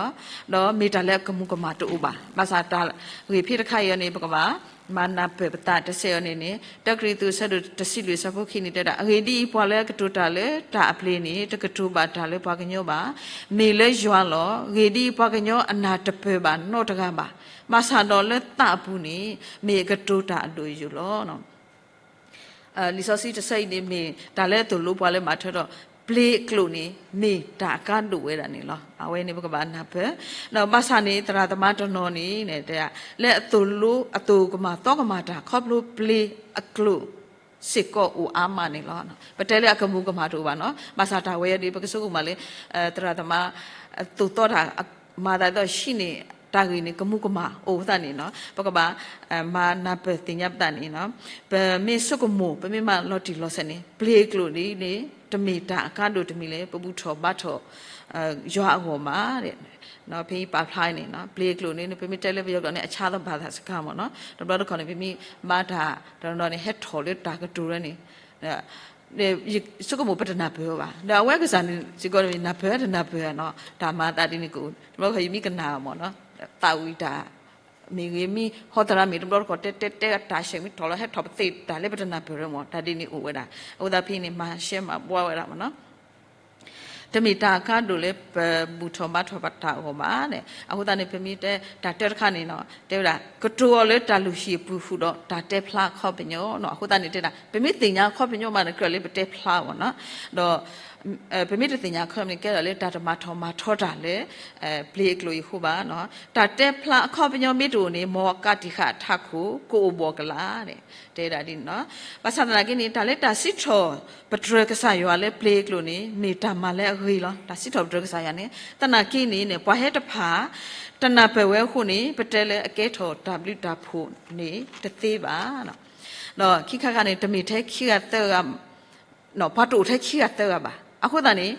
းမ့ၢ်တၢ်လၢအကမူၤကမၣ်တအိၣ်ဘၣ်. ဘၣ်ဆၣ်တၢ်ဂ့ၢ်ဖဲတခါအံၤအီၤန့ၣ် ပကဘၣ်မၤနၢ်ပၢၢ်ပသးတစဲးအီၤန့ၣ်န့ၣ် တၢကရံၣ်သူး အဆၢဒိၣ်တဆံလွံၢ် အဆၢဖိခံန့ၣ်တဲဒၣ်, အဂ့ၢ်ဒ်အံၤ, ပှၤလၢအကတိၤတၢ်လၢတၢ်အပျ့ၤန့ၣ် တကတိၤဘၣ်တၢ်လၢပှၤကညီဘၣ်, မ့ၢ်လၢယွၤလီၤ. အဂ့ၢ်ဒ်အံၤ, ပှၤကညီအနၢ်တပၢၢ်ဘၣ်နီတဂၤဘၣ်. ဘၣ်ဆၣ်ဒီးလၢသးအပူၤန့ၣ် မ့ၢ်အကတိၤတၢ်အဒိၣ်အယိာ်လီၤ. လံာ်စီဆှံတဆၢအံၤန့ၣ် မ့ၢ်တၢ်လၢအသိၣ်လိပှၤလၢမၤထွဲဒီး ပျ့ၤအကျိာ်န့ၣ် မ့ၢ်တၢ်အကါဒိၣ်ဝဲဒၣ်န့ၣ်လီၤ. အဝဲန့ၣ်ပကဘၣ်နၢ်ပၢၢ်, ဒီးဘၣ်ဆၣ်န့ၣ် သရၣ်သမါတနီၤန့ၣ် လၢအသိၣ်လိ အသိၣ်ကမၣ်သီကမၣ်တၢ် ခီဖျိပျ့ၤအကျိာ်စ့ၢ်ကီးအိၣ်အါမးန့ၣ်လီၤ. ပတဲလၢအကမူၤကမၣ်တအိၣ်ဘၣ်နီၤ, ဘၣ်ဆၣ်တၢ်ဝဲအံၤဒီး ပကဆိကမိၣ်မးလၢ သရၣ်သမါ သိၣ်သီတၢ် မၤသးဒ်သိးဟံးန့ၢ် တၢ်ဂ့ၢ်န့ၣ် ကမူၤကမၣ်အိၣ်အဃိသတးန့ၣ်နီၤ, ပကဘၣ် မၤနၢ်ပၢၢ်သ့ၣ်ညါပသးန့ၣ်နီၤ, ပမ့ၢ်ဆိကမိၣ် ပမ့ၢ်မၤလီၤတံၢ်လီၤဆဲးန့ၣ် ပျ့ၤအကျိာ်ဒ်န့ၣ် တမ့ၢ်တၢ်အကါဒိၣ်တမံၤလၢ ပဘူၣ်ထီၣ်ဘါထီၣ် ယွၤအဂီၢ်မး, ဖဲအံၤပာ်ဖျါန့ၣ် ပျ့ၤအကျိာ်န့ၣ် ပမ့ၢ်တဲလၢပယီၤကျိာ်န့ၣ် အချါသဘာသစကားမ့ၢ်နီၤ, တဘျီတခီၣ်န့ၣ် ပမ့ၢ်မၤတၢ်တနီၤန့ၣ် ဟဲထီၣ်လၢတၢ်ကတိၤလၢန့ၣ် ယဆိကမိၣ်ပတနၢ်ပၢၢ်ဘၣ်, ဒီးအဝဲကစၢ်န့ၣ်စ့ၢ်ကီးန့ၣ် နၢ်ပၢၢ်တနၢ်ပၢၢ်နီၤ, တၢ်မၤအသးဒ်န့ၣ်ကအိၣ်, တဘျီတခီၣ်ယမ့ၢ်ကနၣ်မ့ၢ်နီၤ, သးဝံၣ်တၢ် မ့ၢ်ဂ့ၤ မ့ၢ်ဟီသရၣ်မ့ၢ်တဘျီတခီၣ် တဲတဲတဲတၢ်ဆဲးမ့ၢ်ထီၣ်လီၤ ဟဲထီၣ်ပသ့ၣ်တၢ်လၢပတနၢ်ပၢၢ်ရၢမ့ၢ် တၢ်ဒ်န့ၣ်အိၣ်ဝဲဒၣ်, အဃိသတးဖဲန့ၣ် မၤရှဲမၤဘှါဝဲဒၣ်မ့ၢ်နီၤ တမ့ၢ်တၢ်အကါဒိၣ်လၢပဘူၣ်ထီၣ်ဘါထီၣ်ပတၢ်အဂီၢ်ဘၣ်န့ၣ်, အဃိသတးန့ၣ် ပမ့ၢ်တဲတၢ်တၢတခါန့ၣ်နီၤ တဲဝဲဒၣ် ကတိၤအီၤလၢတၢ်လုၢ်ဟံၣ်အပူၤဃုာ်ဒီးတၢ်တဲဖျါအခီပညီနီၤ, အဃိသတးန့ၣ်တဲဒၣ် ပမ့ၢ်သ့ၣ်ညါအခီပညီမးန့ၣ် ကြၢးလၢပတဲဖျါမ့ၢ်နီၤ, ဒီး ပမ့ၢ်တသ့ၣ်ညါအခီပညီန့ၣ် ကဲထီၣ်လၢတၢ်တမၤထီၣ်မၤထီတၢ်လၢ ပျ့ၤအကျိာ်အံၤအဃိဘၣ်နီၤ, တၢ်တဲဖျါအခီပညီမ့ၢ်တအိၣ်န့ၣ် မ်အကးတံာ်ဃာ်အထးခိၣ် ကအိၣ်ဘှီၣ်ကလာ် တဲဒၣ်ဒ်န့ၣ်နီၤ, ဘၣ်ဆၣ်သနာ်က့န့ၣ် တၢ်လၢတၢ်စံးထီၣ်ပတြၢၤကစၢ်ယွၤလၢပျ့ၤအကျိာ်န့ၣ် မ့ၢ်တၢ်မၤလၢအဂ့ၤလီၤ, တၢ်စံးထီၣ်ပတြၢၤကစၢ်ယွၤန့ၣ်, သနာ်က့န့ၣ် ပှၤဟဲတဖၣ် တနၢ်ပၢၢ်ဝဲအဃိန့ၣ် ပတဲလၢအကဲထီၣ်တၢ်ဘျုးတၢ်ဖှိၣ်န့ၣ်တသ့ဘၣ် ဒီးခံခါခါန့ၣ် တမ့ၢ်ထဲခံဂၤသၢဂၤ ပှၤတအိၣ်ထဲခံဂၤသၢဂၤဘၣ်. အဃိသတးန့ၣ်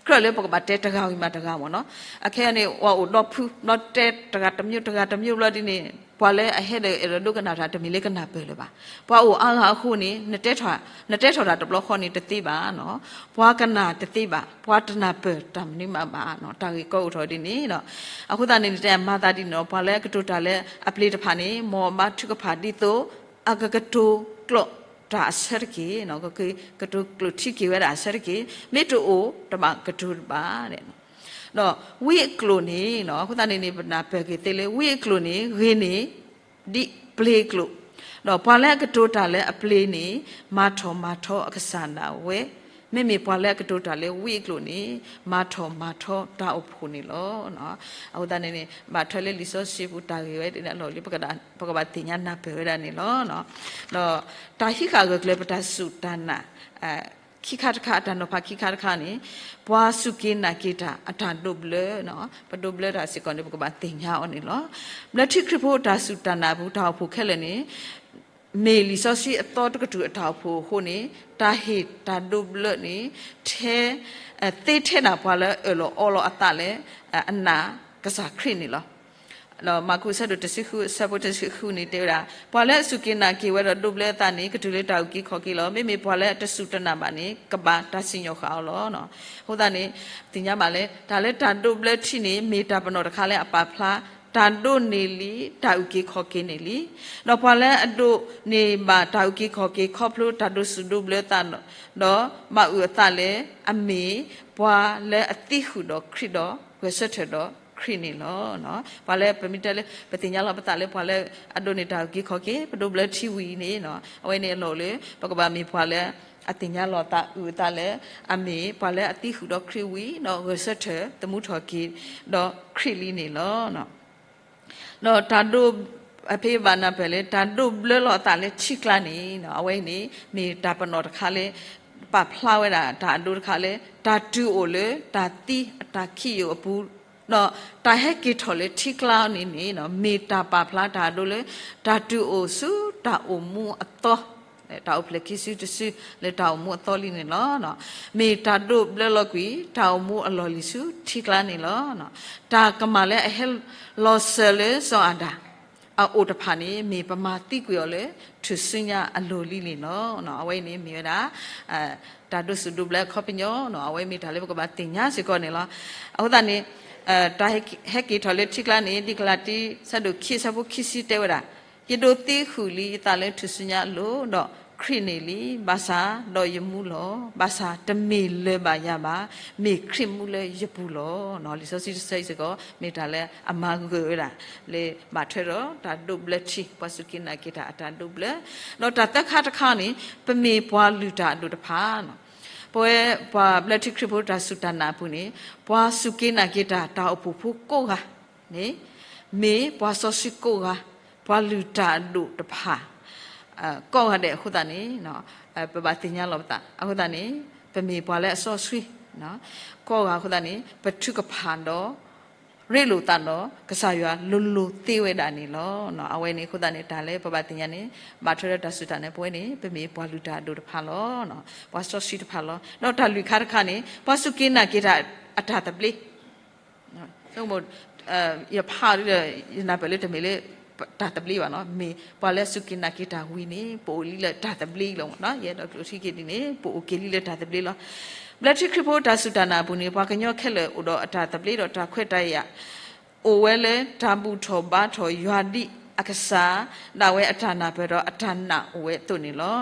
ကြၢးလၢပကဘၣ်တဲတဂၤဝံၤမးတဂၤမ့ၢ်နီၤ, အခဲအံၤန့ၣ် ပှၤအိၣ်ဒီဖု ဘျီတဲတဂၤတမျိုး တဂၤတမျိုးဘျီဒ်န့ၣ် ပှၤလၢအဟဲဒီးအဲၣ်ဒိးဒိကနၣ်တၢ်တမ့ၢ်လၢကနၢ်ပၢၢ်လၢၤဘၣ်. ပှၤအိၣ်အါဂၤအဃိန့ၣ် နတဲထီၣ်တၢ်တဘျီဃီန့ၣ်တသ့ဘၣ်နီၤ, ပှၤကနၣ်တသ့ဘၣ်, ပှၤတနၢ်ပၢၢ်တၢ်မနုၤမးဘၣ်နီၤ, တၢ်ဂ့ၢ်ကီအိၣ်ထီၣ်ဒ်န့ၣ်ဒီး အဃိသတးန့ၣ် နတဲမၤသးဒ်န့ၣ်ဒီး ပှၤလၢအကတိၤတၢ်လၢအပျ့ၤတဖၣ်န့ၣ် မ်အဘါထုကဖၣ်ဒ်သိး အကကတိၤကျိာ်တၢ်အဆၢတက့ၢ်, ကကတိၤကျိာ်ထံက့ၤဝဲဒၣ်အဆၢတက့ၢ်, မ့ၢ်တအိၣ်တဘၣ်ကတိၤတဘၣ် ဒီးဝံအကျိာ်န့ၣ် အဃိသတးန့ၣ်န့ၣ် ပနၢ်ပၢၢ်က့ၤသ့လၢ ဝံအကျိာ်န့ၣ် ဂ့ၤန့ၢ်ဒ်ပျ့ၤအကျိာ်, ဒီးပှၤလၢအကတိၤတၢ်လၢအပျ့ၤန့ၣ် မၤထီၣ်မၤထီအကစၢ်ဒၣ်ဝဲ, မ့မ့ၢ်ပှၤလၢအကတိၤတၢ်လၢဝံအကျိာ်န့ၣ် မၤထီၣ်မၤထီတၢ်အိၣ်ဖှိၣ်န့ၣ်လီၤ. အဃိသတးန့ၣ်န့ၣ် ဘၣ်ထွဲလၢလံာ်စီဆှံပူၤတၢ်ဂ့ၢ်ဝဲဒၣ်အလီၢ်လံ ပကဘၣ်သ့ၣ်ညါနၢ်ပၢၢ်ဝဲဒၣ်န့ၣ်လီၤ. ဒီးတၢ်ဟံးဃာ်ဂၢၢ်ကျၢၤပတၢ်စူၢ်တၢ်နာ် ခံခါတခါ အတၢ်နီၤဖးခံခါတခါန့ၣ် ပှၤစူၢ်က့ၤနာ်က့ၤတၢ်အတၢ်ဒိးဘျၢ, ပဒိးဘျၢတၢ်စ့ၢ်ကီးန့ၣ် ပကဘၣ်သ့ၣ်ညါအီၤန့ၣ်လီၤ. ဘျၢထံခရံာ်ဖိတၢ်စူၢ်တၢ်နာ်အပူၤ တၢ်အိၣ်ဖှိၣ်ခဲလၢာ်န့ၣ် မ့ၢ်လံာ်စီဆှံအသီတကတြူၢ်အတၢ်အိၣ်ဖှိၣ်အဃိန့ၣ် တၢ်ဟ့ၣ်တၢ်ဒိးဘျၢန့ၣ် ထဲ သ့ထဲဒၣ်ပှၤလၢအအၢၣ်လီၤအီလီၤအသးလၢ အနာ်ကစၢ်ခရံာ်န့ၣ်လီၤ. ဒီးမၢ်ကူးအဆၢဒိၣ်တဆံဃု အဆၢဖိတဆံဃုန့ၣ် တဲဝဲဒၣ် ပှၤလၢအစူၢ်က့ၤနာ်က့ၤဝဲဒီးဒိးဘျၢအသးန့ၣ် ကတုၤလၢတၢ်အုၣ်က့ၤခီၣ်က့ၤလီၤ. မ့မ့ၢ်ပှၤလၢအတစူၢ်တနာ်ဘၣ်န့ၣ် ကဘၣ်တၢ်စံၣ်ညီၣ်ဃာ်အီၤလီၤ. အဃိသတးန့ၣ် သ့ၣ်ညါဘၣ်လၢ တၢ်လၢတၢ်ဒိးဘျၢထံန့ၣ် မ့ၢ်တၢ်ပနီၣ်တခါလၢအပာ်ဖျါ တၢ်ဒိးန့ၢ်လံ တၢ်အုၣ်က့ၤခီၣ်က့ၤန့ၣ်လံ. ဒီးပှၤလၢအဒိးန့ၢ်ဘၣ်တၢ်အုၣ်က့ၤခီၣ်က့ၤ ခီဖျိတၢ်ဒိးစူၢ်ဒိးဘျၢသး ဒီးဘၣ်အုၣ်အသးလၢအမ့ၢ်ပှၤလၢအသံဃုာ်ဒီးခရံာ်ဒီး ဂဲၤဆၢထၢၣ်ဒီး ခရံာ်န့ၣ်လီၤ. ပှၤလၢပမ့ၢ်တဲလၢ ပသ့ၣ်ညါလီၤပသးလၢပှၤလၢအဒိးန့ၢ်တၢ်အုၣ်က့ၤခီၣ်က့ၤ ပဒိးဘျၢထံဝံၤန့ၣ် အဝဲန့ၣ်အလီၢ်လၢ ပကဘၣ်မ့ၢ်ပှၤလၢအသ့ၣ်ညါလီၤသးအုးအသးလၢ အမ့ၢ်ပှၤလၢအသံဃုာ်ဒီးခရံာ်ဝံၤ ဒီးဂဲၤဆၢထၢၣ်သမူထီၣ်က့ၤဒီးခရံာ်လံန့ၣ်လီၤ. ဒီးတၢ်ဒိး အဖဲဘၣ်နၢ်ပၢၢ်လၢ တၢ်ဒိးဘျၢလီၤအသးလၢထံကျါန့ၣ် အဝဲန့ၣ် မ့ၢ်တၢ်ပနီၣ်တခါလၢ ပာ်ဖျါဝဲဒၣ်တၢ်အဒိတခါလၢ တၢ်တုၤအိၣ်လၢတၢ်သံအတၢ်ခံးယိာ်အပူၤ, ဒီးတၢ်ဟဲက့ၤထီၣ်လၢထံကျါန့ၣ်န့ၣ် မ့ၢ်တၢ်ပာ်ဖျါတၢ်အဒိလၢ တၢ်တုၤအိၣ်ဆူတၢ်အိၣ်မူအသီ တၢ်အိၣ်ဖျဲၣ်ခံစုတစုလၢတၢ်အိၣ်မူအသီလံန့ၣ်လီၤ. မ့ၢ်တၢ်ဒိးဘျၢလီၤကွံာ် တၢ်အိၣ်မူအလီၢ်လံၤဆူထံကျါန့ၣ်လီၤ. တၢ်ကမၣ်လၢအဟဲလီၤစၢၤလၢစီၤအၤဒၣ် အအိၣ်တဖၣ်န့ၣ် မ့ၢ်ပမၤသံကွံာ်အီၤလၢ ထူၣ်စုညါအလီၢ်လံန့ၣ်လီၤ. အဝဲအံၤန့ၣ်မ့ၢ်ဝဲဒၣ် တၢ်ဒိးစူၣ်ဒိးဘျၢအခီပညီ, အဝဲမ့ၢ်တၢ်လၢပကဘၣ်သ့ၣ်ညါစ့ၢ်ကီးန့ၣ်လီၤ. အဃိသတးန့ၣ် တၢ်ဟဲက့ၤထီၣ်လၢထံကျါန့ၣ် ဒ်ကလၤတံ ဆၢဒိၣ်ခံ ဆၢဖိခံဆံတဲဝဲဒၣ်, ယဒိးသံဃုာ်လံယသးလၢထူၣ်စုညါအလိၤ, ဒီးခရံာ်န့ၣ်လံ, ဘၣ်ဆၣ်ဒီးယမူလီၤ. ဘၣ်ဆၣ်တမ့ၢ်လၢၤဘၣ်ယၤဘၣ်, မ့ၢ်ခရံာ်မူလၢယပူၤလီၤ. လံာ်စီဆှံတဆၢအံၤစ့ၢ်ကီး မ့ၢ်တၢ်လၢအမၤဂၢၢ်ဝဲဒၣ် လၢဘၣ်ထွဲဒီးတၢ်ဒိးဘျၢထံ, ပှၤစူၢ်က့ၤနာ်က့ၤတၢ်အတၢ်ဒိးဘျၢ, ဒီးတၢ်သၢခါတခါန့ၣ် ပမ့ၢ်ပှၤလုၢ်တၢ်အဒိၣ်တဖၣ် ပဝဲပှၤဘျၢထံခရံာ်ဖိတၢ်စူၢ်တၢ်နာ်အပူၤန့ၣ် ပှၤစူၢ်က့ၤနာ်က့ၤတၢ်တၢ်အိၣ်ဖှိၣ်ဖိကိးဂၤန့ၣ် မ့ၢ်ပှၤစီဆှံကိးဂၤ, ပှၤလုၢ်တၢ်အဒိၣ်တဖၣ် ကိးဂၤဒဲးအဃိသတးန့ၣ် ပဘၣ်သ့ၣ်ညါလီၤပသး. အဃိသတးန့ၣ် ပမ့ၢ်ပှၤလၢအစီဆှံ ကိးဂၤအဃိသတးန့ၣ် ပထုကဖၣ်ဒီး ရ့လိာ်သးဒီး ကစၢ်ယွၤလိၤလိၤသ့ဝဲဒၣ်န့ၣ်လီၤ. အဝဲန့ၣ်အဃိသတးန့ၣ် တၢ်လၢပဘၣ်သ့ၣ်ညါန့ၣ် ဘၣ်ထွဲဒီးတၢ်စူၢ်တၢ်နာ် ပဝဲန့ၣ် ပမ့ၢ်ပှၤလုၢ်တၢ်အဒိၣ်တဖၣ်လီၤ. ပှၤစီဆှံတဖၣ်လီၤ. ဒီးတၢ်လွံၢ်ခါတခါန့ၣ် ပှၤစူၢ်က့ၤနာ်က့ၤတၢ်အတၢ်သဘျ့ ယဖးဒီး ယနၢ်ပၢၢ်လၢတမ့ၢ်လၢ တၢ်သဘျ့ဘၣ်နီၤ, မ့ၢ်ပှၤလၢအစူၢ်က့ၤနာ်က့ၤတၢ်ဝံၤန့ၣ် ပအိၣ်လံလၢတၢ်သဘျ့လီၤ. ယအဲၣ်ဒိးကျိာ်ထံက့ၤဒ်န့ၣ် ပအိၣ်က့ၤလံလၢတၢ်သဘျ့လီၤ. ဘျၢထံခရံာ်ဖိတၢ်စူၢ်တၢ်နာ်အပူၤန့ၣ် ပှၤကညီခဲလၢာ်အိၣ်ဒီးအတၢ်သဘျ့ဒီးတၢ်ခွဲးတၢ်ယာ် အိၣ်ဝဲလၢတၢ်ဘူၣ်ထီၣ်ဘါထီၣ်ယွၤဒ်အကစၢ် ဒၣ်ဝဲအတၢ်နၢ်ပၢၢ်ဒီးအတၢ်နာ်အိၣ်ဝဲအသိးန့ၣ်လီၤ.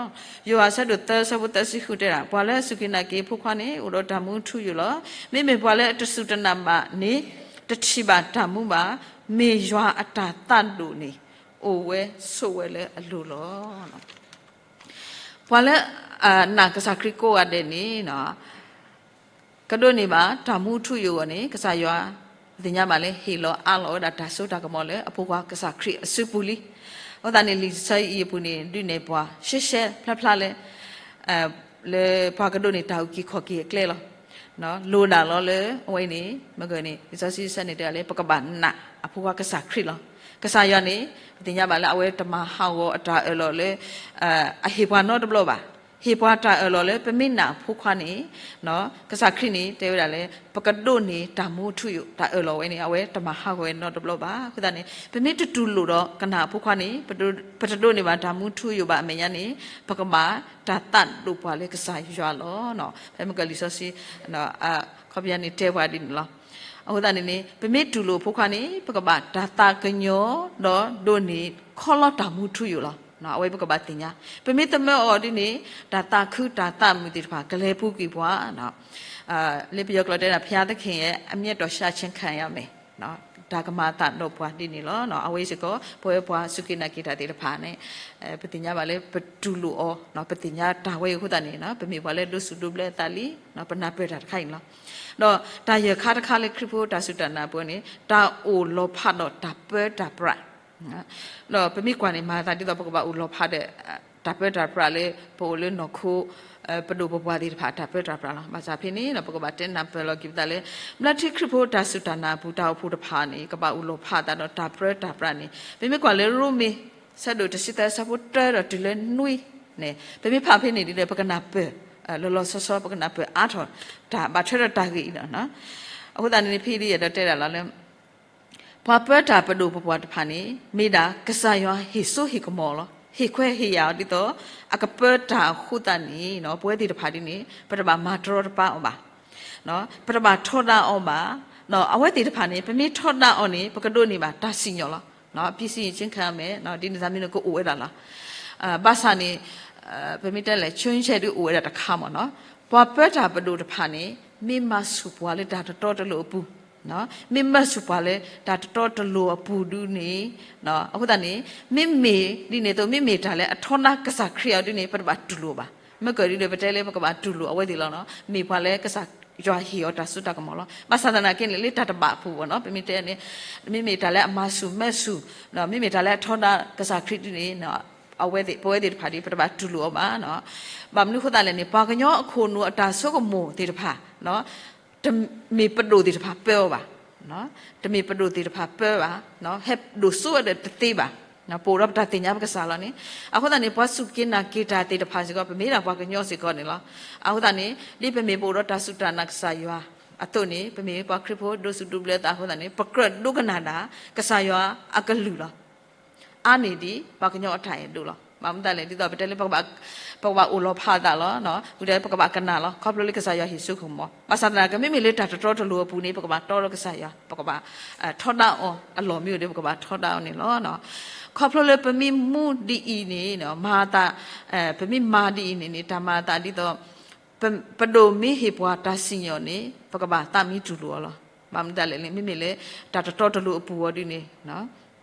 ယိၤဟၣ်ဆၢဒိၣ်သၢဆၢဖိသၢဆံဃုတဲဒၣ်, ပှၤလၢအစူၢ်က့ၤနာ်က့ၤအဖိခွါန့ၣ် အိၣ်ဒီးတၢ်မူထူယိာ်လီၤ. မ့မ့ၢ်ပှၤလၢအတစူၢ်တနာ်ဘၣ်န့ၣ် တထံၣ်ဘၣ်တၢ်မူဘၣ်, မ့ၢ်ယွၤအတၢ်သးဒိၣ်န့ၣ် အိၣ်ဝဲဆိးဝဲလၢအလိၤလီၤ. ပှၤလၢအနာ်ကစၢ်ခရံာ်ကိးဂၤဒဲးန့ၣ် ကဒိးန့ၢ်ဘၣ်တၢ်မူထူယိာ်အဂီၢ်န့ၣ် ကစၢ်ယွၤ ပသ့ၣ်ညါဘၣ်လၢဟ့ၣ်လီၤအးလီၤဝဲဒၣ်တၢ်စိတၢ်ကမီၤလၢအဖိခွါကစၢ်ခရံာ်အစုပူၤလံ. အဃိသတးန့ၣ် လံာ်စီဆှံအံၤအပူၤန့ၣ် ဒုးနဲၣ်ပှၤရှဲရှဲဖျါဖျါလၢ လၢပှၤကဒိးန့ၢ်တၢ်အုၣ်က့ၤခီၣ်က့ၤအကျဲလီၤ. လိၣ်ဒၣ်လီၤလၢအဝဲန့ၣ် မ့ၢ်ဂ့ၤန့ၣ် လံာ်စီဆှံတဆၢန့ၣ်တဲလၢ ပကဘၣ်နာ်အဖိခွါကစၢ်ခရံာ်လီၤ. ကစၢ်ယွၤန့ၣ် ပသ့ၣ်ညါဘၣ်လၢအဝဲတမၤဟးဂီၤအတၢ်အၢၣ်လီၤလၢ အဟ့ၣ်ပှၤနီတဘျီဘၣ်. ဟ့ၣ်ပှၤတၢ်အၢၣ်လီၤလၢပမ့ၢ်နာ်အဖိခွါန့ၣ် ကစၢ်ခရံာ်န့ၣ် တဲဝဲဒၣ်လၢ ပကဒိးန့ၢ်တၢ်မူထူယိာ် တၢ်အၢၣ်လီၤဝဲန့ၣ် အဝဲတမၤဟးဂီၤဝဲနီတဘျီဘၣ်. အဃိသတးန့ၣ် ပမ့ၢ်တတူၢ်လိာ်ဒီးကနာ်အဖိခွါန့ၣ် ပတဒိးန့ၢ်ဘၣ်တၢ်မူထူယိာ်ဘၣ်အမဲာ်ညါန့ၣ် ပကဘၣ်တၢ်သးဒိၣ်ပှၤလၢကစၢ်ယွၤလီၤ. ဖဲမ့ၢ်ကလံာ်စီဆှံ ခီပညီန့ၣ်တဲပှၤဒ်န့ၣ်လီၤ. အဃိသတးန့ၣ်န့ၣ် ပမ့ၢ်တူၢ်လိာ်အဖိခွါန့ၣ် ပကဘၣ်တၢ်သးကညီၤ ဒီးဒိးန့ၢ်ခီလီၤတၢ်မူထူယိာ်လီၤ. အဝဲပကဘၣ်သ့ၣ်ညါ ပမ့ၢ်သမၢအီၤဒ်န့ၣ် တၢ်သးခုတၢ်သးမုာ်သ့ၣ်တဖၣ် ကလဲၤပူၤကွံာ်ပှၤ လၢပယီၤကျိာ်တဲဒၣ် ဘုရားသခင်ရဲ့အမျက်တော် ရှင်းခြင်းခံရမယ် တၢ်ကမၤအသးဒီးပှၤဒ်န့ၣ်လီၤ. အဝဲစ့ၢ်ကီး ပဝဲပှၤစူၢ်က့ၤနာ်က့ၤတၢ်သ့ၣ်တဖၣ်န့ၣ် ပသ့ၣ်ညါဘၣ်လၢပတူၢ်လိာ်အီၤ ပသ့ၣ်ညါတၢ်ဝဲအံၤအဃိသတးန့ၣ် ပမ့ၢ်ပှၤလၢဒိးစူၣ်ဒိးဘျၢအသးလံ ပနၢ်ပၢၢ်တၢ်တခါအံၤန့ၣ်လီၤ. ဒီးတၢ်ယဲၢ်ခါတခါလၢခရံာ်ဖိတၢ်စူၢ်တၢ်နာ်အပူၤန့ၣ် တၢ်အိၣ်လီၤဖးဒီးတၢ်ပၢတၢ်ပြး ဒီးပမ့ၢ်ကွၢ်န့ၣ် မၤအသးဒ်သိးပကဘၣ်အိၣ်လီၤဖးဒီး တၢ်ပၢတၢ်ပြးလၢ ပအိၣ်လၢနီၢ်ခိ ပဒိၣ်ပပှၢ်သ့ၣ်တဖၣ် တၢ်ပၢတၢ်ပြးလီၤ. ဘၣ်ဆၣ်ဖဲန့ၣ် ပကဘၣ်တဲနၢ်ပၢၢ်လီၤက့ၤပသးလၢ ဘျၢထံခရံာ်ဖိတၢ်စူၢ်တၢ်နာ်အပူၤ တၢ်အိၣ်ဖှိၣ်တဖၣ်န့ၣ် ကဘၣ်အိၣ်လီၤဖးအသးဒီးတၢ်ပၢတၢ်ပြးန့ၣ် ပမ့ၢ်ကွၢ်လၢရိမ့ၤ ဆၢဒိၣ်တဆံသၢ ဆၢဖိတၢဒီးတုၤလၢနွံန့ၣ် ပမ့ၢ်ဖးဖဲန့ၣ်ဒ်လဲၣ် ပကနၢ်ပၢၢ် လီၤလီၤဆီဆီ ပကနၢ်ပၢၢ်အါထီၣ် တၢ်ဘၣ်ထွဲဒီးတၢ်ဂ့ၢ်အံၤလီၤ. အဃိသတးန့ၣ် ဖဲဒ်ယအဲၣ်ဒိးတဲဒၣ်လီၤလၢ ပှၤပၢတၢ်ပဒိၣ်ပပှၢ်တဖၣ်န့ၣ် မ့ၢ်ဒၣ်ကစၢ်ယွၤဟ့ၣ်စိဟ့ၣ်ကမီၤလီၤ. ဟ့ၣ်ခွဲးဟ့ၣ်ယာ်အီၤဒ်သိး အကပၢတၢ်အဃိသတးန့ၣ် ပဝဲသ့ၣ်တဖၣ်ဒ်န့ၣ် ပတဘၣ်မၤတရီတပါအီၤဘၣ်. ပတဘၣ်ထီဒါအီၤဘၣ်. အဝဲသ့ၣ်တဖၣ်န့ၣ် ပမ့ၢ်ထီဒါအီၤန့ၣ် ပကဒိးန့ၢ်ဘၣ်တၢ်စံၣ်ညီၣ်လီၤ. ပစံၣ်ညီၣ်ဆ့ခါမဲာ် ဒ်န့ၣ်သးမ့ၢ်န့ၣ်ကအိၣ်ဝဲဒၣ်လီၤ. ဘၣ်ဆၣ်န့ၣ် ပမ့ၢ်တဲလဲၣ် ဆၢဆဲဒုးအိၣ်ဝဲဒၣ်တခါမ့ၢ်နီၤ. ပှၤပၢတၢ်ပဒိၣ်တဖၣ်န့ၣ် မ့ၢ်မၤဆူၣ်ပှၤလၢတၢ်တတီတလိၤအပူၤ မ့ၢ်မၢဆူၣ်ပှၤလၢတၢ်တတီတလိၤအပူၤဒုန့ၣ်, အဃိသတးန့ၣ် မ့မ့ၢ်ဒ်န့ၣ်အသိး မ့မ့ၢ်တၢ်လၢအထီဒါကစၢ်ခရံာ်အီၤဒုန့ၣ် ပတဘၣ်တူၢ်လိာ်ဘၣ်. မ့ၢ်ကဒုဒီး ပတဲလၢပကဘၣ်တူၢ်လိာ်အဝဲသ့ၣ်လီၤ. မ့ၢ်ပှၤလၢကစၢ်ယွၤဟ့ၣ်အီၤတၢ်စိတၢ်ကမီၤလီၤ. ဘၣ်ဆၣ်သနာ်က့န့ၣ် လၢတၢ်တဘၣ်အပူၤဘၣ်နီၤ ပမ့ၢ်တဲန့ၣ် မ့မ့ၢ်တၢ်လၢအမၤဆူၣ်မၢဆူၣ်, မ့မ့ၢ်တၢ်လၢအထီဒါကစၢ်ခရံာ်ဒုန့ၣ် အဝဲသ့ၣ် ပဝဲသ့ၣ်တဖၣ်ဒ် ပတဘၣ်တူၢ်လိာ်အီၤဘၣ်. ဘၣ်မနုၤအဃိသတးလဲၣ်န့ၣ် ပှၤကညီအခိၣ်နူာ်အတၢ်ဆိကမိၣ်သ့ၣ်တဖၣ် တမ့ၢ်ပဒိၣ်သ့ၣ်တဖၣ်ပၢအီၤဘၣ်. တမ့ၢ်ပဒိၣ်သ့ၣ်တဖၣ်ပၢဘၣ်, ဟဲဒိၣ်စိဝဲဒီးတသ့ဘၣ်. ပအိၣ်ဒီးပတၢ်သ့ၣ်ညါပကစၢ်လီၤန့ၣ်. အဃိသတးန့ၣ် ပှၤစူၢ်က့ၤနာ်က့ၤတၢ်သ့ၣ်တဖၣ်စ့ၢ်ကီး ပမ့ၢ်ဒၣ်ပှၤကညီစ့ၢ်ကီးန့ၣ်လီၤ. အဃိသတးန့ၣ် ဒ်ပမ့ၢ်ပအိၣ်ဒီးတၢ်စူၢ်တၢ်နာ်ကစၢ်ယွၤအသိးန့ၣ် ပမ့ၢ်ပှၤခရံာ်ဖိဒိးစူၢ်ဒိးဘျၢသးအဃိသတးန့ၣ် ပကြၢးဒိကနၣ်ဒၣ် ကစၢ်ယွၤအကလုၢ်လီၤ. အါန့ၢ်ဒံးပှၤကညီအတၢ်အဲၣ်ဒိးလီၤ. ဘၣ်မနုၤလဲၣ် ဒ်သိးပတဲလၢ ပကဘၣ်အိၣ်လီၤဖးသးလီၤ. ဝံၤဒီးပကဘၣ်ကနၣ်လီၤ ခီဖျိလၢကစၢ်ယွၤဟ့ၣ်စိကမီၤ. ဘၣ်ဆၣ်သနာ်က့ မ့မ့ၢ်လၢတၢ်တတီတလိၤအပူၤန့ၣ် ပကဘၣ်တီဒီးကစၢ်ယွၤ, ပကဘၣ်ထီဒါအီၤ, အလီၢ်မ့ၢ်အိၣ်ဒီး ပကဘၣ်ထီဒါအီၤန့ၣ်လီၤ. ခီဖျိလၢပမ့ၢ်မူဒ်အံၤန့ၣ် မၤအသး, ပမ့ၢ်မၤဒ်အံၤန့ၣ်န့ၣ် တၢ်မၤအသးဒ်သိး ပဒိၣ်မ့ၢ်ဟ့ၣ်ပှၤတၢ်စံၣ်ညီၣ်န့ၣ် ပကဘၣ်သးမံတူၢ်လိာ်အီၤလီၤ. ဘၣ်မနုၤလဲၣ်န့ၣ် မ့မ့ၢ်လၢတၢ်တတီတလိၤအပူၤအီၤဒ်န့ၣ်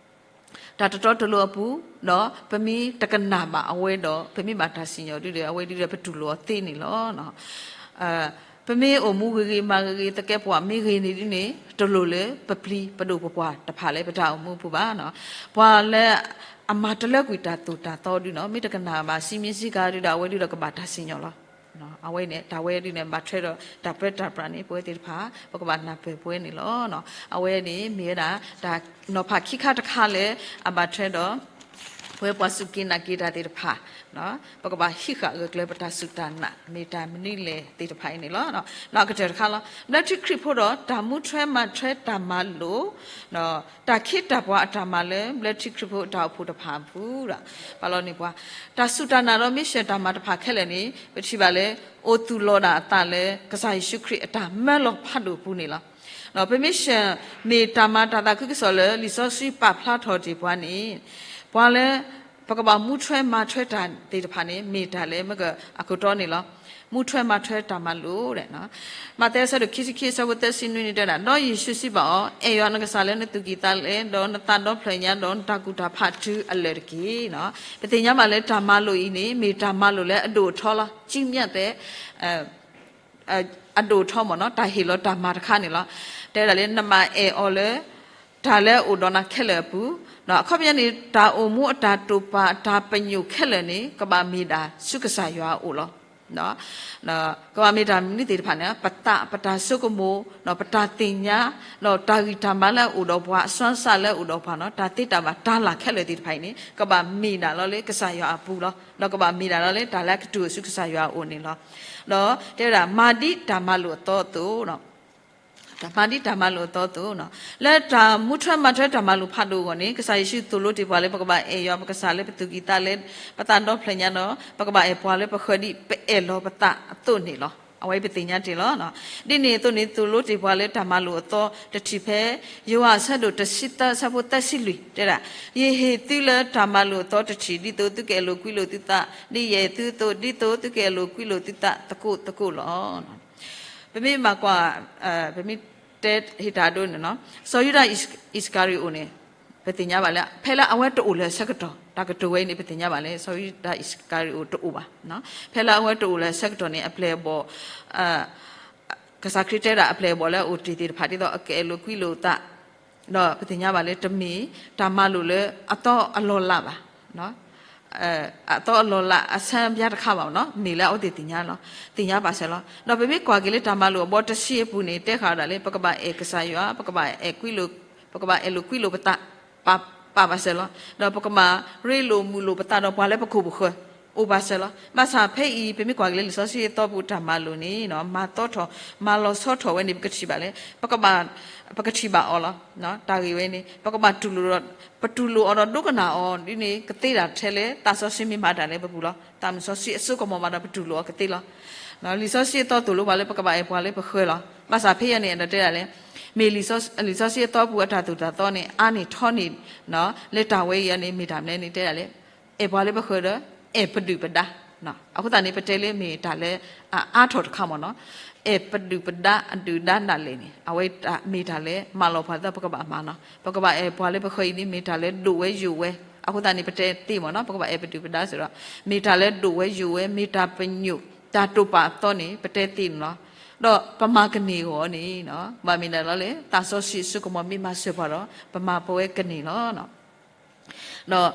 တၢ်တတီတလိၤအပူၤ, ဒီးပမ့ၢ်တကနၣ်ဘၣ်အဝဲဒီး ပမ့ၢ်ဘၣ်တၢ်စံၣ်ညီၣ်ဒ်ဒီး အဝဲဒ်ဒီးပတူၢ်လိာ်အီၤသ့န့ၣ်လီၤ. ပမ့ၢ်အိၣ်မူဂ့ၤဂ့ၤမၤဂ့ၤဂ့ၤ သကဲပှၤမ့ၢ်ဂ့ၤန့ၣ်ဒ်န့ၣ် တလိၣ်လၢပပျံၤပဒိၣ်ပပှၢ်တဖၣ်လၢပတၢ်အိၣ်မူအပူၤဘၣ်. ပှၤလၢအမၤတလၢကွံာ်တၢ်သိၣ်တၢ်သီဒ်န့ၣ် မ့ၢ်တကနၣ်ဘၣ်စံမံစံကၤဒ်ဒီး အဝဲဒ်ဒီးကဘၣ်တၢ်စံၣ်ညီၣ်လီၤ. အဝဲန့ၣ် တၢ်ဝဲဒ်န့ၣ် ဘၣ်ထွဲဒီးတၢ်ပၢတၢ်ပြးန့ၣ် ပဝဲသ့ၣ်တဖၣ် ပကဘၣ်နၢ်ပၢၢ်ပဝဲန့ၣ်လီၤ. အဝဲန့ၣ်မ့ၢ်ဝဲဒၣ် တၢ်နီၤဖးခံခါတခါလၢအဘၣ်ထွဲဒီး ပဝဲပှၤစူၢ်က့ၤနာ်က့ၤတၢ်သ့ၣ်တဖၣ် ပကဘၣ်ဟံးဃာ်ဂၢၢ်ကျၢၤပတၢ်စူၢ်တၢ်နာ် မ့ၢ်တၢ်မနုၤလဲၣ်သ့ၣ်တဖၣ်အံၤန့ၣ်လီၤ. နီၢ်ကတၢၢ်တခါလီၤ. ဘျၢထံခရံာ်ဖိဒီးတၢ်မူထွဲမၤထွဲတၢ်မၤလိာ် တၢ်ခ့တၢ်ပှၤအတၢ်မၤလၢဘျၢထံခရံာ်ဖိအတၢ်အိၣ်ဖှိၣ်တဖၣ်အပူၤဒီး ပာ်လီၤန့ၢ်ပှၤ တၢ်စူၢ်တၢ်နာ်ဒီး မ့ၢ်ဆှၢတၢ်မၤတဖၣ်ခဲလၢာ်န့ၣ် ပထံၣ်ဘၣ်လၢ အိၣ်သူၣ်လီၤဒၣ်အသးလၢ ကစၢ်ယ့ၣ်ၡူးခရံာ်အတၢ်မၢလီၤဖးဒိၣ်အပူၤန့ၣ်လီၤ. ပမ့ၢ်ဆှၢ မ့ၢ်တၢ်မၤတၢ်သးခုကစီၣ်လၢ လံာ်စီဆှံပာ်ဖျါထီၣ်တ့ၢ်ပှၤန့ၣ် ပှၤလၢ ပကဘၣ်မူထွဲမၤထွဲတၢ်သ့ၣ်တဖၣ်န့ၣ် မ့ၢ်တၢ်လၢမ့ၢ်ကအခိၣ်တီန့ၣ်လီၤ. မူထွဲမၤထွဲတၢ်မၤလိာ် မးသဲအဆၢဒိၣ်ခံဆံခံအဆၢဖိသၢဆံနွံန့ၣ်တဲဒၣ်, ဒီးယ့ၣ်ၡူးစံးဘၣ်အီၤ, အဲၣ်ယွၤနကစၢ်လၢနသူၣ်ကံၢ်သးလဲ ဒီးနသးဒီဖျၢၣ်ညါ ဒီးနတၢ်ကူၣ်တၢ်ဖးတုၤအလၢာ်တက့ၢ်. ပသ့ၣ်ညါဘၣ်လၢတၢ်မၤလိာ်အံၤန့ၣ် မ့ၢ်တၢ်မၤလိာ်လၢအဒိၣ်အထီလီၤ. ကံမ့ၢ်တဲ အဒိၣ်အထီမ့ၢ်နီၤ တၢ်ဟ့ၣ်လီၤတၢ်မၤတခါန့ၣ်လီၤ. တဲဒၣ်လၢနမၤအဲၣ်အီၤလၢ တၢ်လၢအအိၣ်ဒီးနၤခဲလၢာ်အပူၤ, အခီပညီန့ၣ် တၢ်အိၣ်မူအတၢ်တိာ်ပာ်အတၢ်ပညိၣ်ခဲလၢာ်န့ၣ် ကဘၣ်မ့ၢ်ဒၣ်ဆူကစၢ်ယွၤအအိၣ်လီၤ. ကဘၣ်မ့ၢ်တၢ်မနုၤသ့ၣ်တဖၣ်န့ၣ် ပသး ပတၢ်ဆိကမိၣ် ပတၢ်သ့ၣ်ညါ ဒီးတၢ်ဂံၢ်တၢ်ဘါလၢအအိၣ်ဒီးပှၤ အစွမ်းစၢ်လၢအအိၣ်ဒီးပှၤနီၤ တၢ်သ့တၢ်ဘၣ်တၢ်လၢ်ခဲလၢာ်သ့ၣ်တဖၣ်အံၤန့ၣ် ကဘၣ်မ့ၢ်ဒၣ်လီၤလၢကစၢ်ယွၤအပူၤလီၤ. ဒီးကဘၣ်မ့ၢ်ဒၣ်လီၤလၢတၢ်လၢအကတိၤဆူကစၢ်ယွၤအအိၣ်န့ၣ်လီၤ. ဒီးတဲဝဲဒၣ် မၤဒ်တၢ်မၤလိာ်အသီအသိး တၢ်မၤဒ်တၢ်မၤလိာ်အသီအသိး, လၢတၢ်မူထွဲမၤထွဲတၢ်မၤလိာ်ဖးဒိၣ်အဂီၢ်န့ၣ် ကစၢ်ယ့ၣ်ၡူးသိၣ်လိတ့ၢ်ပှၤလၢ ပကဘၣ်အဲၣ်ယွၤပကစၢ်လၢပသူၣ်ကံၢ်သးလဲ ပသးဒီဖျၢၣ်ညါဒီး ပကဘၣ်အဲၣ်ပှၤလၢပဃၢၤဒ်ပအဲၣ်လီၤပသးအသိးန့ၣ်လီၤ. အဝဲပသ့ၣ်ညါတ့ၢ်လီၤ. ဒ်န့ၣ်အသိးန့ၣ် သိၣ်လိတ့ၢ်ပှၤလၢတၢ်မၤလိာ်အသီတထံၣ်ဖဲ ယိၤဟၣ်အဆၢဒိၣ်တဆံသၢအဆၢဖိသၢဆံလွံၢ် တဲဒၣ်, ယဟ့ၣ်သုလၢတၢ်မၤလိာ်အသီတထံၣ် ဒ်သိးသုကအဲၣ်လိာ်ကွံလိာ်သုသး ဒ်ယအဲၣ်သုအသိး ဒ်သိးသုကအဲၣ်လိာ်ကွံလိာ်သုသးသကိးသကိးလီၤ. ပမ့ၢ်မၤကွၢ်, ပမ့ၢ်တဲဟ့ၣ်တၢ်ဒိန့ၣ်နီၤ စီၤယူဒၤအံၣ်စကၤရံၤအိၣ်န့ၣ် ပသ့ၣ်ညါဘၣ်လၢ ဖဲလၢအဝဲတအိၣ်လၢအဆၢကတီၢ် တၢ်ကတိၤဝဲအံၤန့ၣ် ပသ့ၣ်ညါဘၣ်လၢ စီၤယူဒၤအံၣ်စကၤရံၤအိၣ်တအိၣ်ဘၣ်. ဖဲလၢအဝဲတအိၣ်လၢအဆၢကတီၢ်န့ၣ် အပျဲၢ်အဘီၣ် ကစၢ်ခရံာ်တဲဒၣ်အပျဲၢ်အဘီၣ်လၢအအိၣ်တ့ၢ်သ့ၣ်တဖၣ် ဒ်သိးအကအဲၣ်လိာ်ကွံလိာ်အသး ဒီးပသ့ၣ်ညါဘၣ်လၢတမ့ၢ်တၢ်မၤလိာ်လၢအသီအလီၢ်လၢ်ဘၣ်, အသီအလီၢ်လၢ်အဆၢဘၣ်တခါဘၣ်နီၤ မ့ၢ်လၢအဝဲသ့ၣ်သ့ၣ်ညါလီၤ, သ့ၣ်ညါဘၣ်စၢၤလီၤ. ဒီးပမ့ၢ်ကွၢ်က့ၤလၢတၢ်မၤလိာ်အဘီတဆံအပူၤန့ၣ် တဲဃာ်ဝဲဒၣ်လၢ ပကဘၣ်အဲၣ်ကစၢ်ယွၤ ပကဘၣ်အဲၣ်ကွံလိာ်, ပကဘၣ်အဲၣ်လိာ်ကွံလိာ်ပသး ပာ်, ပာ်ဘၣ်စၢၤလီၤ. ဒီးပကဘၣ်ရ့လိာ်မုာ်လိာ်ပသးဒီးပှၤလၢပခိၣ်ပဃၢၤ အိၣ်ဘၣ်စၢၤလီၤ. ဘၣ်ဆၣ်ဖဲအံၤ ပမ့ၢ်ကွၢ်က့ၤလၢလံာ်စီဆှံအသီပူၤတၢ်မၤလိာ်န့ၣ် မၤသီထီၣ် မၤလီၤဆီထီၣ်ဝဲန့ၣ် ပကထံၣ်ဘၣ်လၢ ပကထံၣ်ဘၣ်အီၤလီၤ. တၢ်ဂ့ၢ်ဝဲန့ၣ် ပကဘၣ်တူၢ်လိာ်ဒီး ပတူၢ်လိာ်အီၤဒီးဒိကနၣ်အီၤဒ်န့ၣ် ကသ့ဒၣ်ထဲလၢသးစီဆှံမ့ၢ်မၤတၢ်လၢပပူၤလီၤ. သးမုၢ်စီဆှံအစိကမီၤမၤဒီးပတူၢ်လိာ်အီၤကသ့လီၤ. လံာ်စီဆှံအသီသိၣ်လိပှၤလၢပကဘၣ်အဲၣ်ပှၤလၢပဃၢၤလီၤ. ဘၣ်ဆၣ်ဖဲအံၤန့ၣ် အဲၣ်ဒိးတဲဒၣ်လၢ မ့ၢ်လံာ်စီဆှံအသီပူၤအတၢ်သိၣ်တၢ်သီန့ၣ် အါန့ၢ်ထီန့ၢ် လၢတၢ်ဝဲအံၤန့ၣ် မ့ၢ်တၢ်မနုၤန့ၣ် တဲဒၣ်လၢ အဲၣ်ပှၤလၢပဃၢၤဒီး အဲၣ်ပဒုၣ်ပဒါ အဃိသတးန့ၣ် ပတဲလၢမ့ၢ်တၢ်လၢအအါထီၣ်တခါမ့ၢ်နီၤ. အဲၣ်ပဒုၣ်ပဒါအဒုၣ်ဒါဒၣ်လဲာ်န့ၣ် အဝဲမ့ၢ်တၢ်လၢမၤလီၤပှၤသး ပကဘၣ်မၤနီၤ. ပကဘၣ်အဲၣ်ပှၤလၢပဃၢၤအံၤန့ၣ် မ့ၢ်တၢ်လၢဒိၣ်ဝဲယိာ်ဝဲ. အဃိသတးန့ၣ် ပတဲသ့မ့ၢ်နီၤ, ပကဘၣ်အဲၣ်ပဒုၣ်ပဒါစ့ၢ်ဒီး မ့ၢ်တၢ်လၢဒိၣ်ဝဲယိာ်ဝဲ, မ့ၢ်တၢ်ပညိၣ်, တၢ်တိာ်ပာ်အသီန့ၣ် ပတဲသ့န့ၣ်လီၤ. ဒီးပမၤကန့ၢ်အဂီၢ်န့ၣ် ဘၣ်မနုၤလဲၣ်လၢ သးစီဆှံအစိကမီၤမ့ၢ်မၤစၢၤပှၤဒီး ပမၤပဝဲကန့ၢ်လီၤ. ဒီး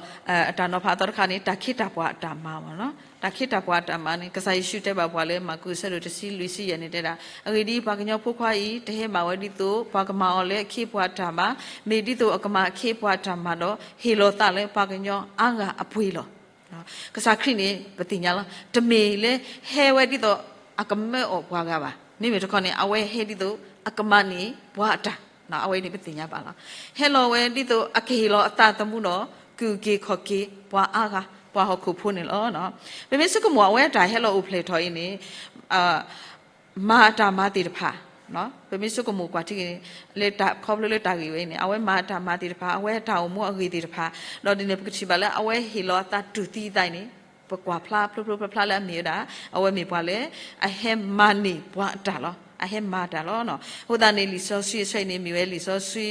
အတၢ်နီၤဖးအသီတခါန့ၣ် တၢ်ခ့တၢ်ပှၤအတၢ်မၤမ့ၢ်နီၤ. တၢ်ခ့တၢ်ပှၤအတၢ်မၤန့ၣ် ကစၢ်ယ့ၣ်ၡူးတဲဘၣ်ပှၤလၢ မၢ်ကူး အဆၢဒိၣ်တဆံလွံၢ်ဆံယဲၢ်န့ၣ်တဲဒၣ်, အဂ့ၢ်ဒ်အံၤ, ပှၤကညီဖိခွါအံၤ တဟဲမၤဝဲဒ်သိး ပှၤကမၤအီၤလၢအခ့အပှၤအတၢ်မၤ, မ့ၢ်ဒ်သိးအကမၤအခ့အပှၤအတၢ်မၤဒီး ဟ့ၣ်လီၤသးလၢပှၤကညီအါဂၤအပှ့ၤလီၤ. ကစၢ်ခရံာ်န့ၣ် ပသ့ၣ်ညါလီၤ, တမ့ၢ်လၢဟဲဝဲဒ်သိးအကမၢအီၣ်ပှၤဂၤဘၣ်. မ့မ့ၢ်တခီန့ၣ် အဝဲဟဲဒ်သိးအကမၤန့ၢ်ပှၤအတၢ်, အဝဲန့ၣ်ပသ့ၣ်ညါဘၣ်လီၤ. ဟဲလီၤဝဲဒ်သိးအကဟ့ၣ်လီၤအသးသမူဒီး ကူၣ်က့ၤခီၣ်က့ၤပှၤအါဂၤ, ပှၤဟီၣ်ခိၣ်ဖိန့ၣ်လီၤ. ပမ့ၢ်ဆိကမိၣ်အဝဲတၢ်ဟဲလီၤအိၣ်ဖျဲၣ်ထီၣ်အံၤန့ၣ် မၤအတၢ်မၤသ့ၣ်တဖၣ်, ပမ့ၢ်ဆိကမိၣ်ကွၢ်ထံက့ၤန့ၣ် လၢခီဖျိလၢတၢ်ဂ့ၢ်ဝဲအံၤန့ၣ် အဝဲမၤအတၢ်မၤသ့ၣ်တဖၣ်, အဝဲအတၢ်အိၣ်မူအဂ့ၢ်သ့ၣ်တဖၣ်, ဒီးဒ်န့ၣ် ပကထံၣ်ဘၣ်လၢအဝဲဟ့ၣ်လီၤအသးတူၢ်သံအသးအံၤန့ၣ် ပကွၢ်ဖျါဖျိဖျိဖျါဖျါလၢအမ့ၢ်ဝဲဒၣ် အဝဲမ့ၢ်ပှၤလၢအဟဲမၤန့ၢ်ပှၤအတၢ်လီၤ. အဟဲမၤတၢ်လီၤ. အဃိသတးန့ၣ် လံာ်စီဆှံအဆၢအံၤန့ၣ် မ့ၢ်ဝဲလံာ်စီဆှံ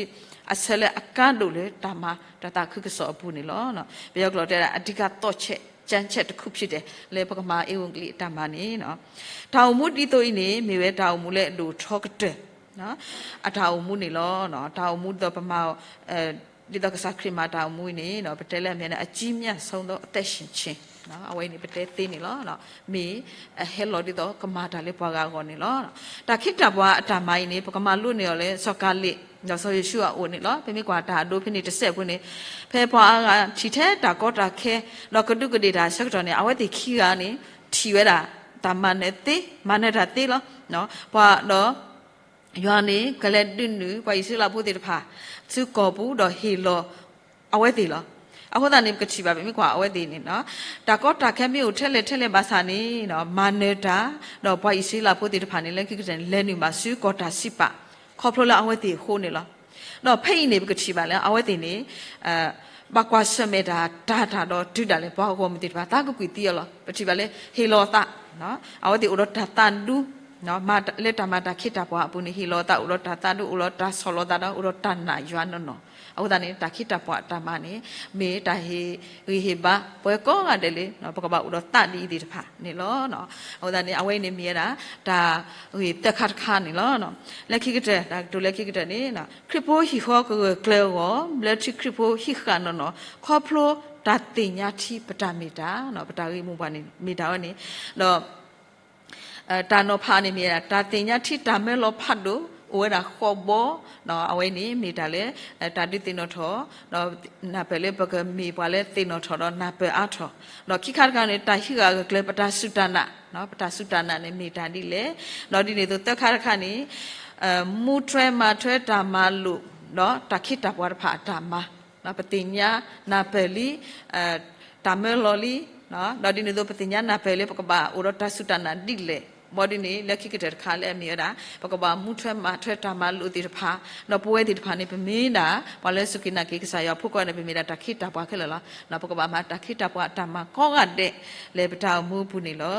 အဆၢလၢအကါဒိၣ်လၢတၢ်မၤတၢ်သးခုကစီၣ်အပူၤန့ၣ်လီၤ. ပယီၤကျိာ်တဲဒၣ် အဓိကသော့ချက်, ကၠၢ်ချက်တခုဖြစ်တယ် လၢပကမၤအ့ဝံကလံအတၢ်မၤန့ၣ် တၢ်အိၣ်မူဒ်သိးအံၤန့ၣ် မ့ၢ်ဝဲတၢ်အိၣ်မူလၢအဒိၣ်ထီကတၢၢ် အတၢ်အိၣ်မူန့ၣ်လီၤ. တၢ်အိၣ်မူဒ်သိးပမၤ ဒ်သိးကစၢ်ခရံာ်မၤတၢ်အိၣ်မူအံၤန့ၣ် ပတဲလၢအမ့ၢ်ဝဲဒၣ် အကြီးမြတ်ဆုံးသောအသက်ရှင်ခြင်း အဝဲအံၤန့ၣ် ပတဲသ့န့ၣ်လီၤ. မ့ၢ်အဟဲလီၤဒ်သိးကမၤတၢ်လၢပှၤဂၤအဂီၢ်န့ၣ်လီၤ. တၢ်ခ့တၢ်ပှၤအတၢ်မၤအံၤန့ၣ် ပကမၤလိန့ၢ်အီၤလၢစီၤကၤလ့း ဒီးစီၤယိၤၡူအအိၣ်န့ၣ်လီၤ. ပမ့ၢ်ကွၢ်တၢ်အဒိဖဲန့ၣ်တစဲးဖိန့ၣ် ဖဲပှၤအါဂၤထံၣ်ထဲတၢ်ကီတၢ်ခဲ ဒီးကဒူးကဒ့ၣ်တၢ်အဆၢကတီၢ်န့ၣ် အဝဲသ့ၣ်ခံဂၤန့ၣ် ထံၣ်ဝဲဒၣ် တၢ်မၤနၢၤသ့, မၤနၢၤတၢ်သ့လီၤ. ပှၤဒီး ယွၤန့ၣ် ကလဲၤဒုးနုာ်ပှၤအံၣ်စရ့လးဖိသ့ၣ်တဖၣ် ဆူကီၢ်ပူၤဒီးဟ့ၣ်လီၤအဝဲသ့ၣ်လီၤ. အဃိသတးန့ၣ် ပကထံၣ်ဘၣ် ပမ့ၢ်ကွၢ်အဝဲသ့ၣ်န့ၣ် တၢ်ကီတၢ်ခဲမ့ၢ်အိၣ်ထဲလဲၣ်ထဲလဲၣ်ဘၣ်ဆၣ်န့ၣ် မၤနၢၤတၢ်, ဒီးပှၤအံၣ်စရ့လးဖိသ့ၣ်တဖၣ်န့ၣ် လၢခံကတၢၢ်န့ၣ် လဲၤနုာ်ဘၣ်ဆူကီၢ်တၢ်စံးပာ် ခီဖျိလၢအဝဲသ့ၣ်အဃိန့ၣ်လီၤ. ဒီးဖဲအံၤန့ၣ် ပကထံၣ်ဘၣ်လၢအဝဲသ့ၣ်န့ၣ် ဘၣ်ကွၢ်ဆၢၣ်မဲာ်တၢ် တၢ်တၢ်ဒီးတုၤဒၣ်လဲာ် ပှၤဂီၢ်မုၢ်သ့ၣ်တဖၣ် သးကကွံာ်သံအီၤလီၤ. ပထံၣ်ဘၣ်လၢ ဟ့ၣ်လီၤအသး, အဝဲသ့ၣ်အိၣ်ဒီးတၢ်သးဒူ လၢတၢ်မၤတၢ်ခ့တၢ်ပှၤအပူၤန့ၣ် ဟ့ၣ်လီၤအသး အိၣ်ဒီးတၢ်သးဒူ အိၣ်ဒီးတၢ်ဆီၣ်လီၤသးဒီး အိၣ်ဒီးတၢ်နာ်ယွၤနီၢ်နီၢ်. အဃိသတးန့ၣ် တၢ်ခ့တၢ်ပှၤအတၢ်မၤန့ၣ် မ့ၢ်တၢ်ဟ့ၣ်ဂံၢ်ဟ့ၣ်ဘါပှၤကိးဂၤဒဲးလံ, ပကဘၣ်အိၣ်ဒီးသးဒ်အံၤသ့ၣ်တဖၣ်န့ၣ်လီၤ. အဃိသတးန့ၣ် အဝဲအံၤန့ၣ်မ့ၢ်ဝဲဒၣ် တၢ်ဂ့ၢ်သၢခါတခါန့ၣ်လီၤ. လၢခံကတၢၢ် တၢ်ကတိၤလၢခံကတၢၢ်န့ၣ် ခရံာ်ဖိဟံၣ်ဃီကဂၢၢ်ကျၢၤအဂီၢ် ဘျၢထံခရံာ်ဖိဟံးဃာ်နီၢ်နီၢ် ခီဖျိတၢ်သ့ၣ်ညါထံပတၢ်မ့ၢ်တၢ်, ပတၢ်ဂ့ၢ်မိၢ်ပှၢ်န့ၣ် မ့ၢ်တၢ်ဝဲန့ၣ်, ဒီး တၢ်နီၤဖးန့ၣ်မ့ၢ်ဝဲဒၣ် တၢ်သ့ၣ်ညါထံတၢ်မၢလီၤဖးဒိၣ် အိၣ်ဝဲဒၣ်ဃီဘီ, အဝဲန့ၣ်မ့ၢ်တၢ်လၢ တၢ်ဒုးသ့ၣ်နီၣ်ထီၣ် ဒီးနၢ်ပၢၢ်လၢပကမ့ၢ်ပှၤလၢသ့ၣ်နီၣ်ထီၣ်ဒီးနၢ်ပၢၢ်အါထီၣ်, ဒီးခံခါတခါန့ၣ် တၢ်ဟံးဃာ်ဂၢၢ်ကျၢၤပတၢ်စူၢ်တၢ်နာ်, ပတၢ်စူၢ်တၢ်နာ်န့ၣ်မ့ၢ်တၢ်ဒ်လဲၣ်, ဒီးဒ်န့ၣ်အသိးသၢခါတခါန့ၣ် မူထွဲမၤထွဲတၢ်မၤလိာ် ဒီးတၢ်ခ့တၢ်ပှၤတဖၣ်အတၢ်မၤ ပသ့ၣ်ညါနၢ်ပၢၢ်လံ တၢ်မၢလီၤလံ, ဒီးဒ်န့ၣ်အသိး ပသ့ၣ်ညါနၢ်ပၢၢ်လၢပကဘၣ်အိၣ်ဒီးတၢ်စူၢ်တၢ်နာ်ဒ်လဲၣ်, ဘၣ်ဒ်န့ၣ် လၢခံကတၢၢ်တခါလၢအမ့ၢ်ဝဲဒၣ် ပကဘၣ်မူထွဲမၤထွဲတၢ်မၤလိာ်သ့ၣ်တဖၣ်, ဒီးပဝဲသ့ၣ်တဖၣ်န့ၣ် ပမ့ၢ်ဒၣ် ပှၤလၢစူၢ်က့ၤနာ်က့ၤကစၢ်ယွၤအဖိခွါန့ၣ် ပမ့ၢ်ဒၣ်တၢ်ခ့တၢ်ပှၤခဲလၢာ်လီၤ. ပကဘၣ်မၤတၢ်ခ့တၢ်ပှၤအတၢ်မၤကိးဂၤဒဲး လၢပတၢ်အိၣ်မူအပူၤန့ၣ်လီၤ.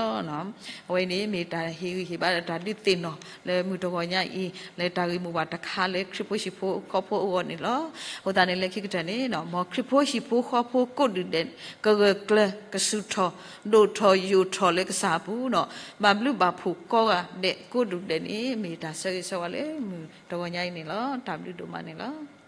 အဝဲန့ၣ်မ့ၢ်တၢ်ဟ့ၣ်ဂံၢ်ဟ့ၣ်ဘါဒီးတၢ်ဒုးသ့ၣ်နီၣ် လၢမုၢ်တဂီၤညါအံၤ လၢတၢ်ဂ့ၢ်မိၢ်ပှၢ်တခါလၢခရံာ်ဖိဟံၣ်ဖိဃီဖိအဂီၢ်န့ၣ်လီၤ. အဃိသတးန့ၣ် လၢခံကတၢၢ်န့ၣ် မ်ခရံာ်ဖိဟံၣ်ဖိဃီဖိကိးဒူၣ်ဒဲး ကဂၢၢ်ကျၢၤကစူၢ်ထီၣ် ဒိၣ်ထီၣ်ယိာ်ထီၣ်လၢကစၢ်အပူၤဒီး ဘၣ်ဘျုးဘၣ်ဖှိၣ်ကိးဂၤဒဲးကိးဒူၣ်ဒဲးန့ၣ် မ့ၢ်တၢ်ဆၢဂ့ၤဆၢဝါလၢမုၢ်တဂီၤညါအံၤန့ၣ်လီၤ. တၢ်ဘျုးဒိၣ်မးန့ၣ်လီၤ.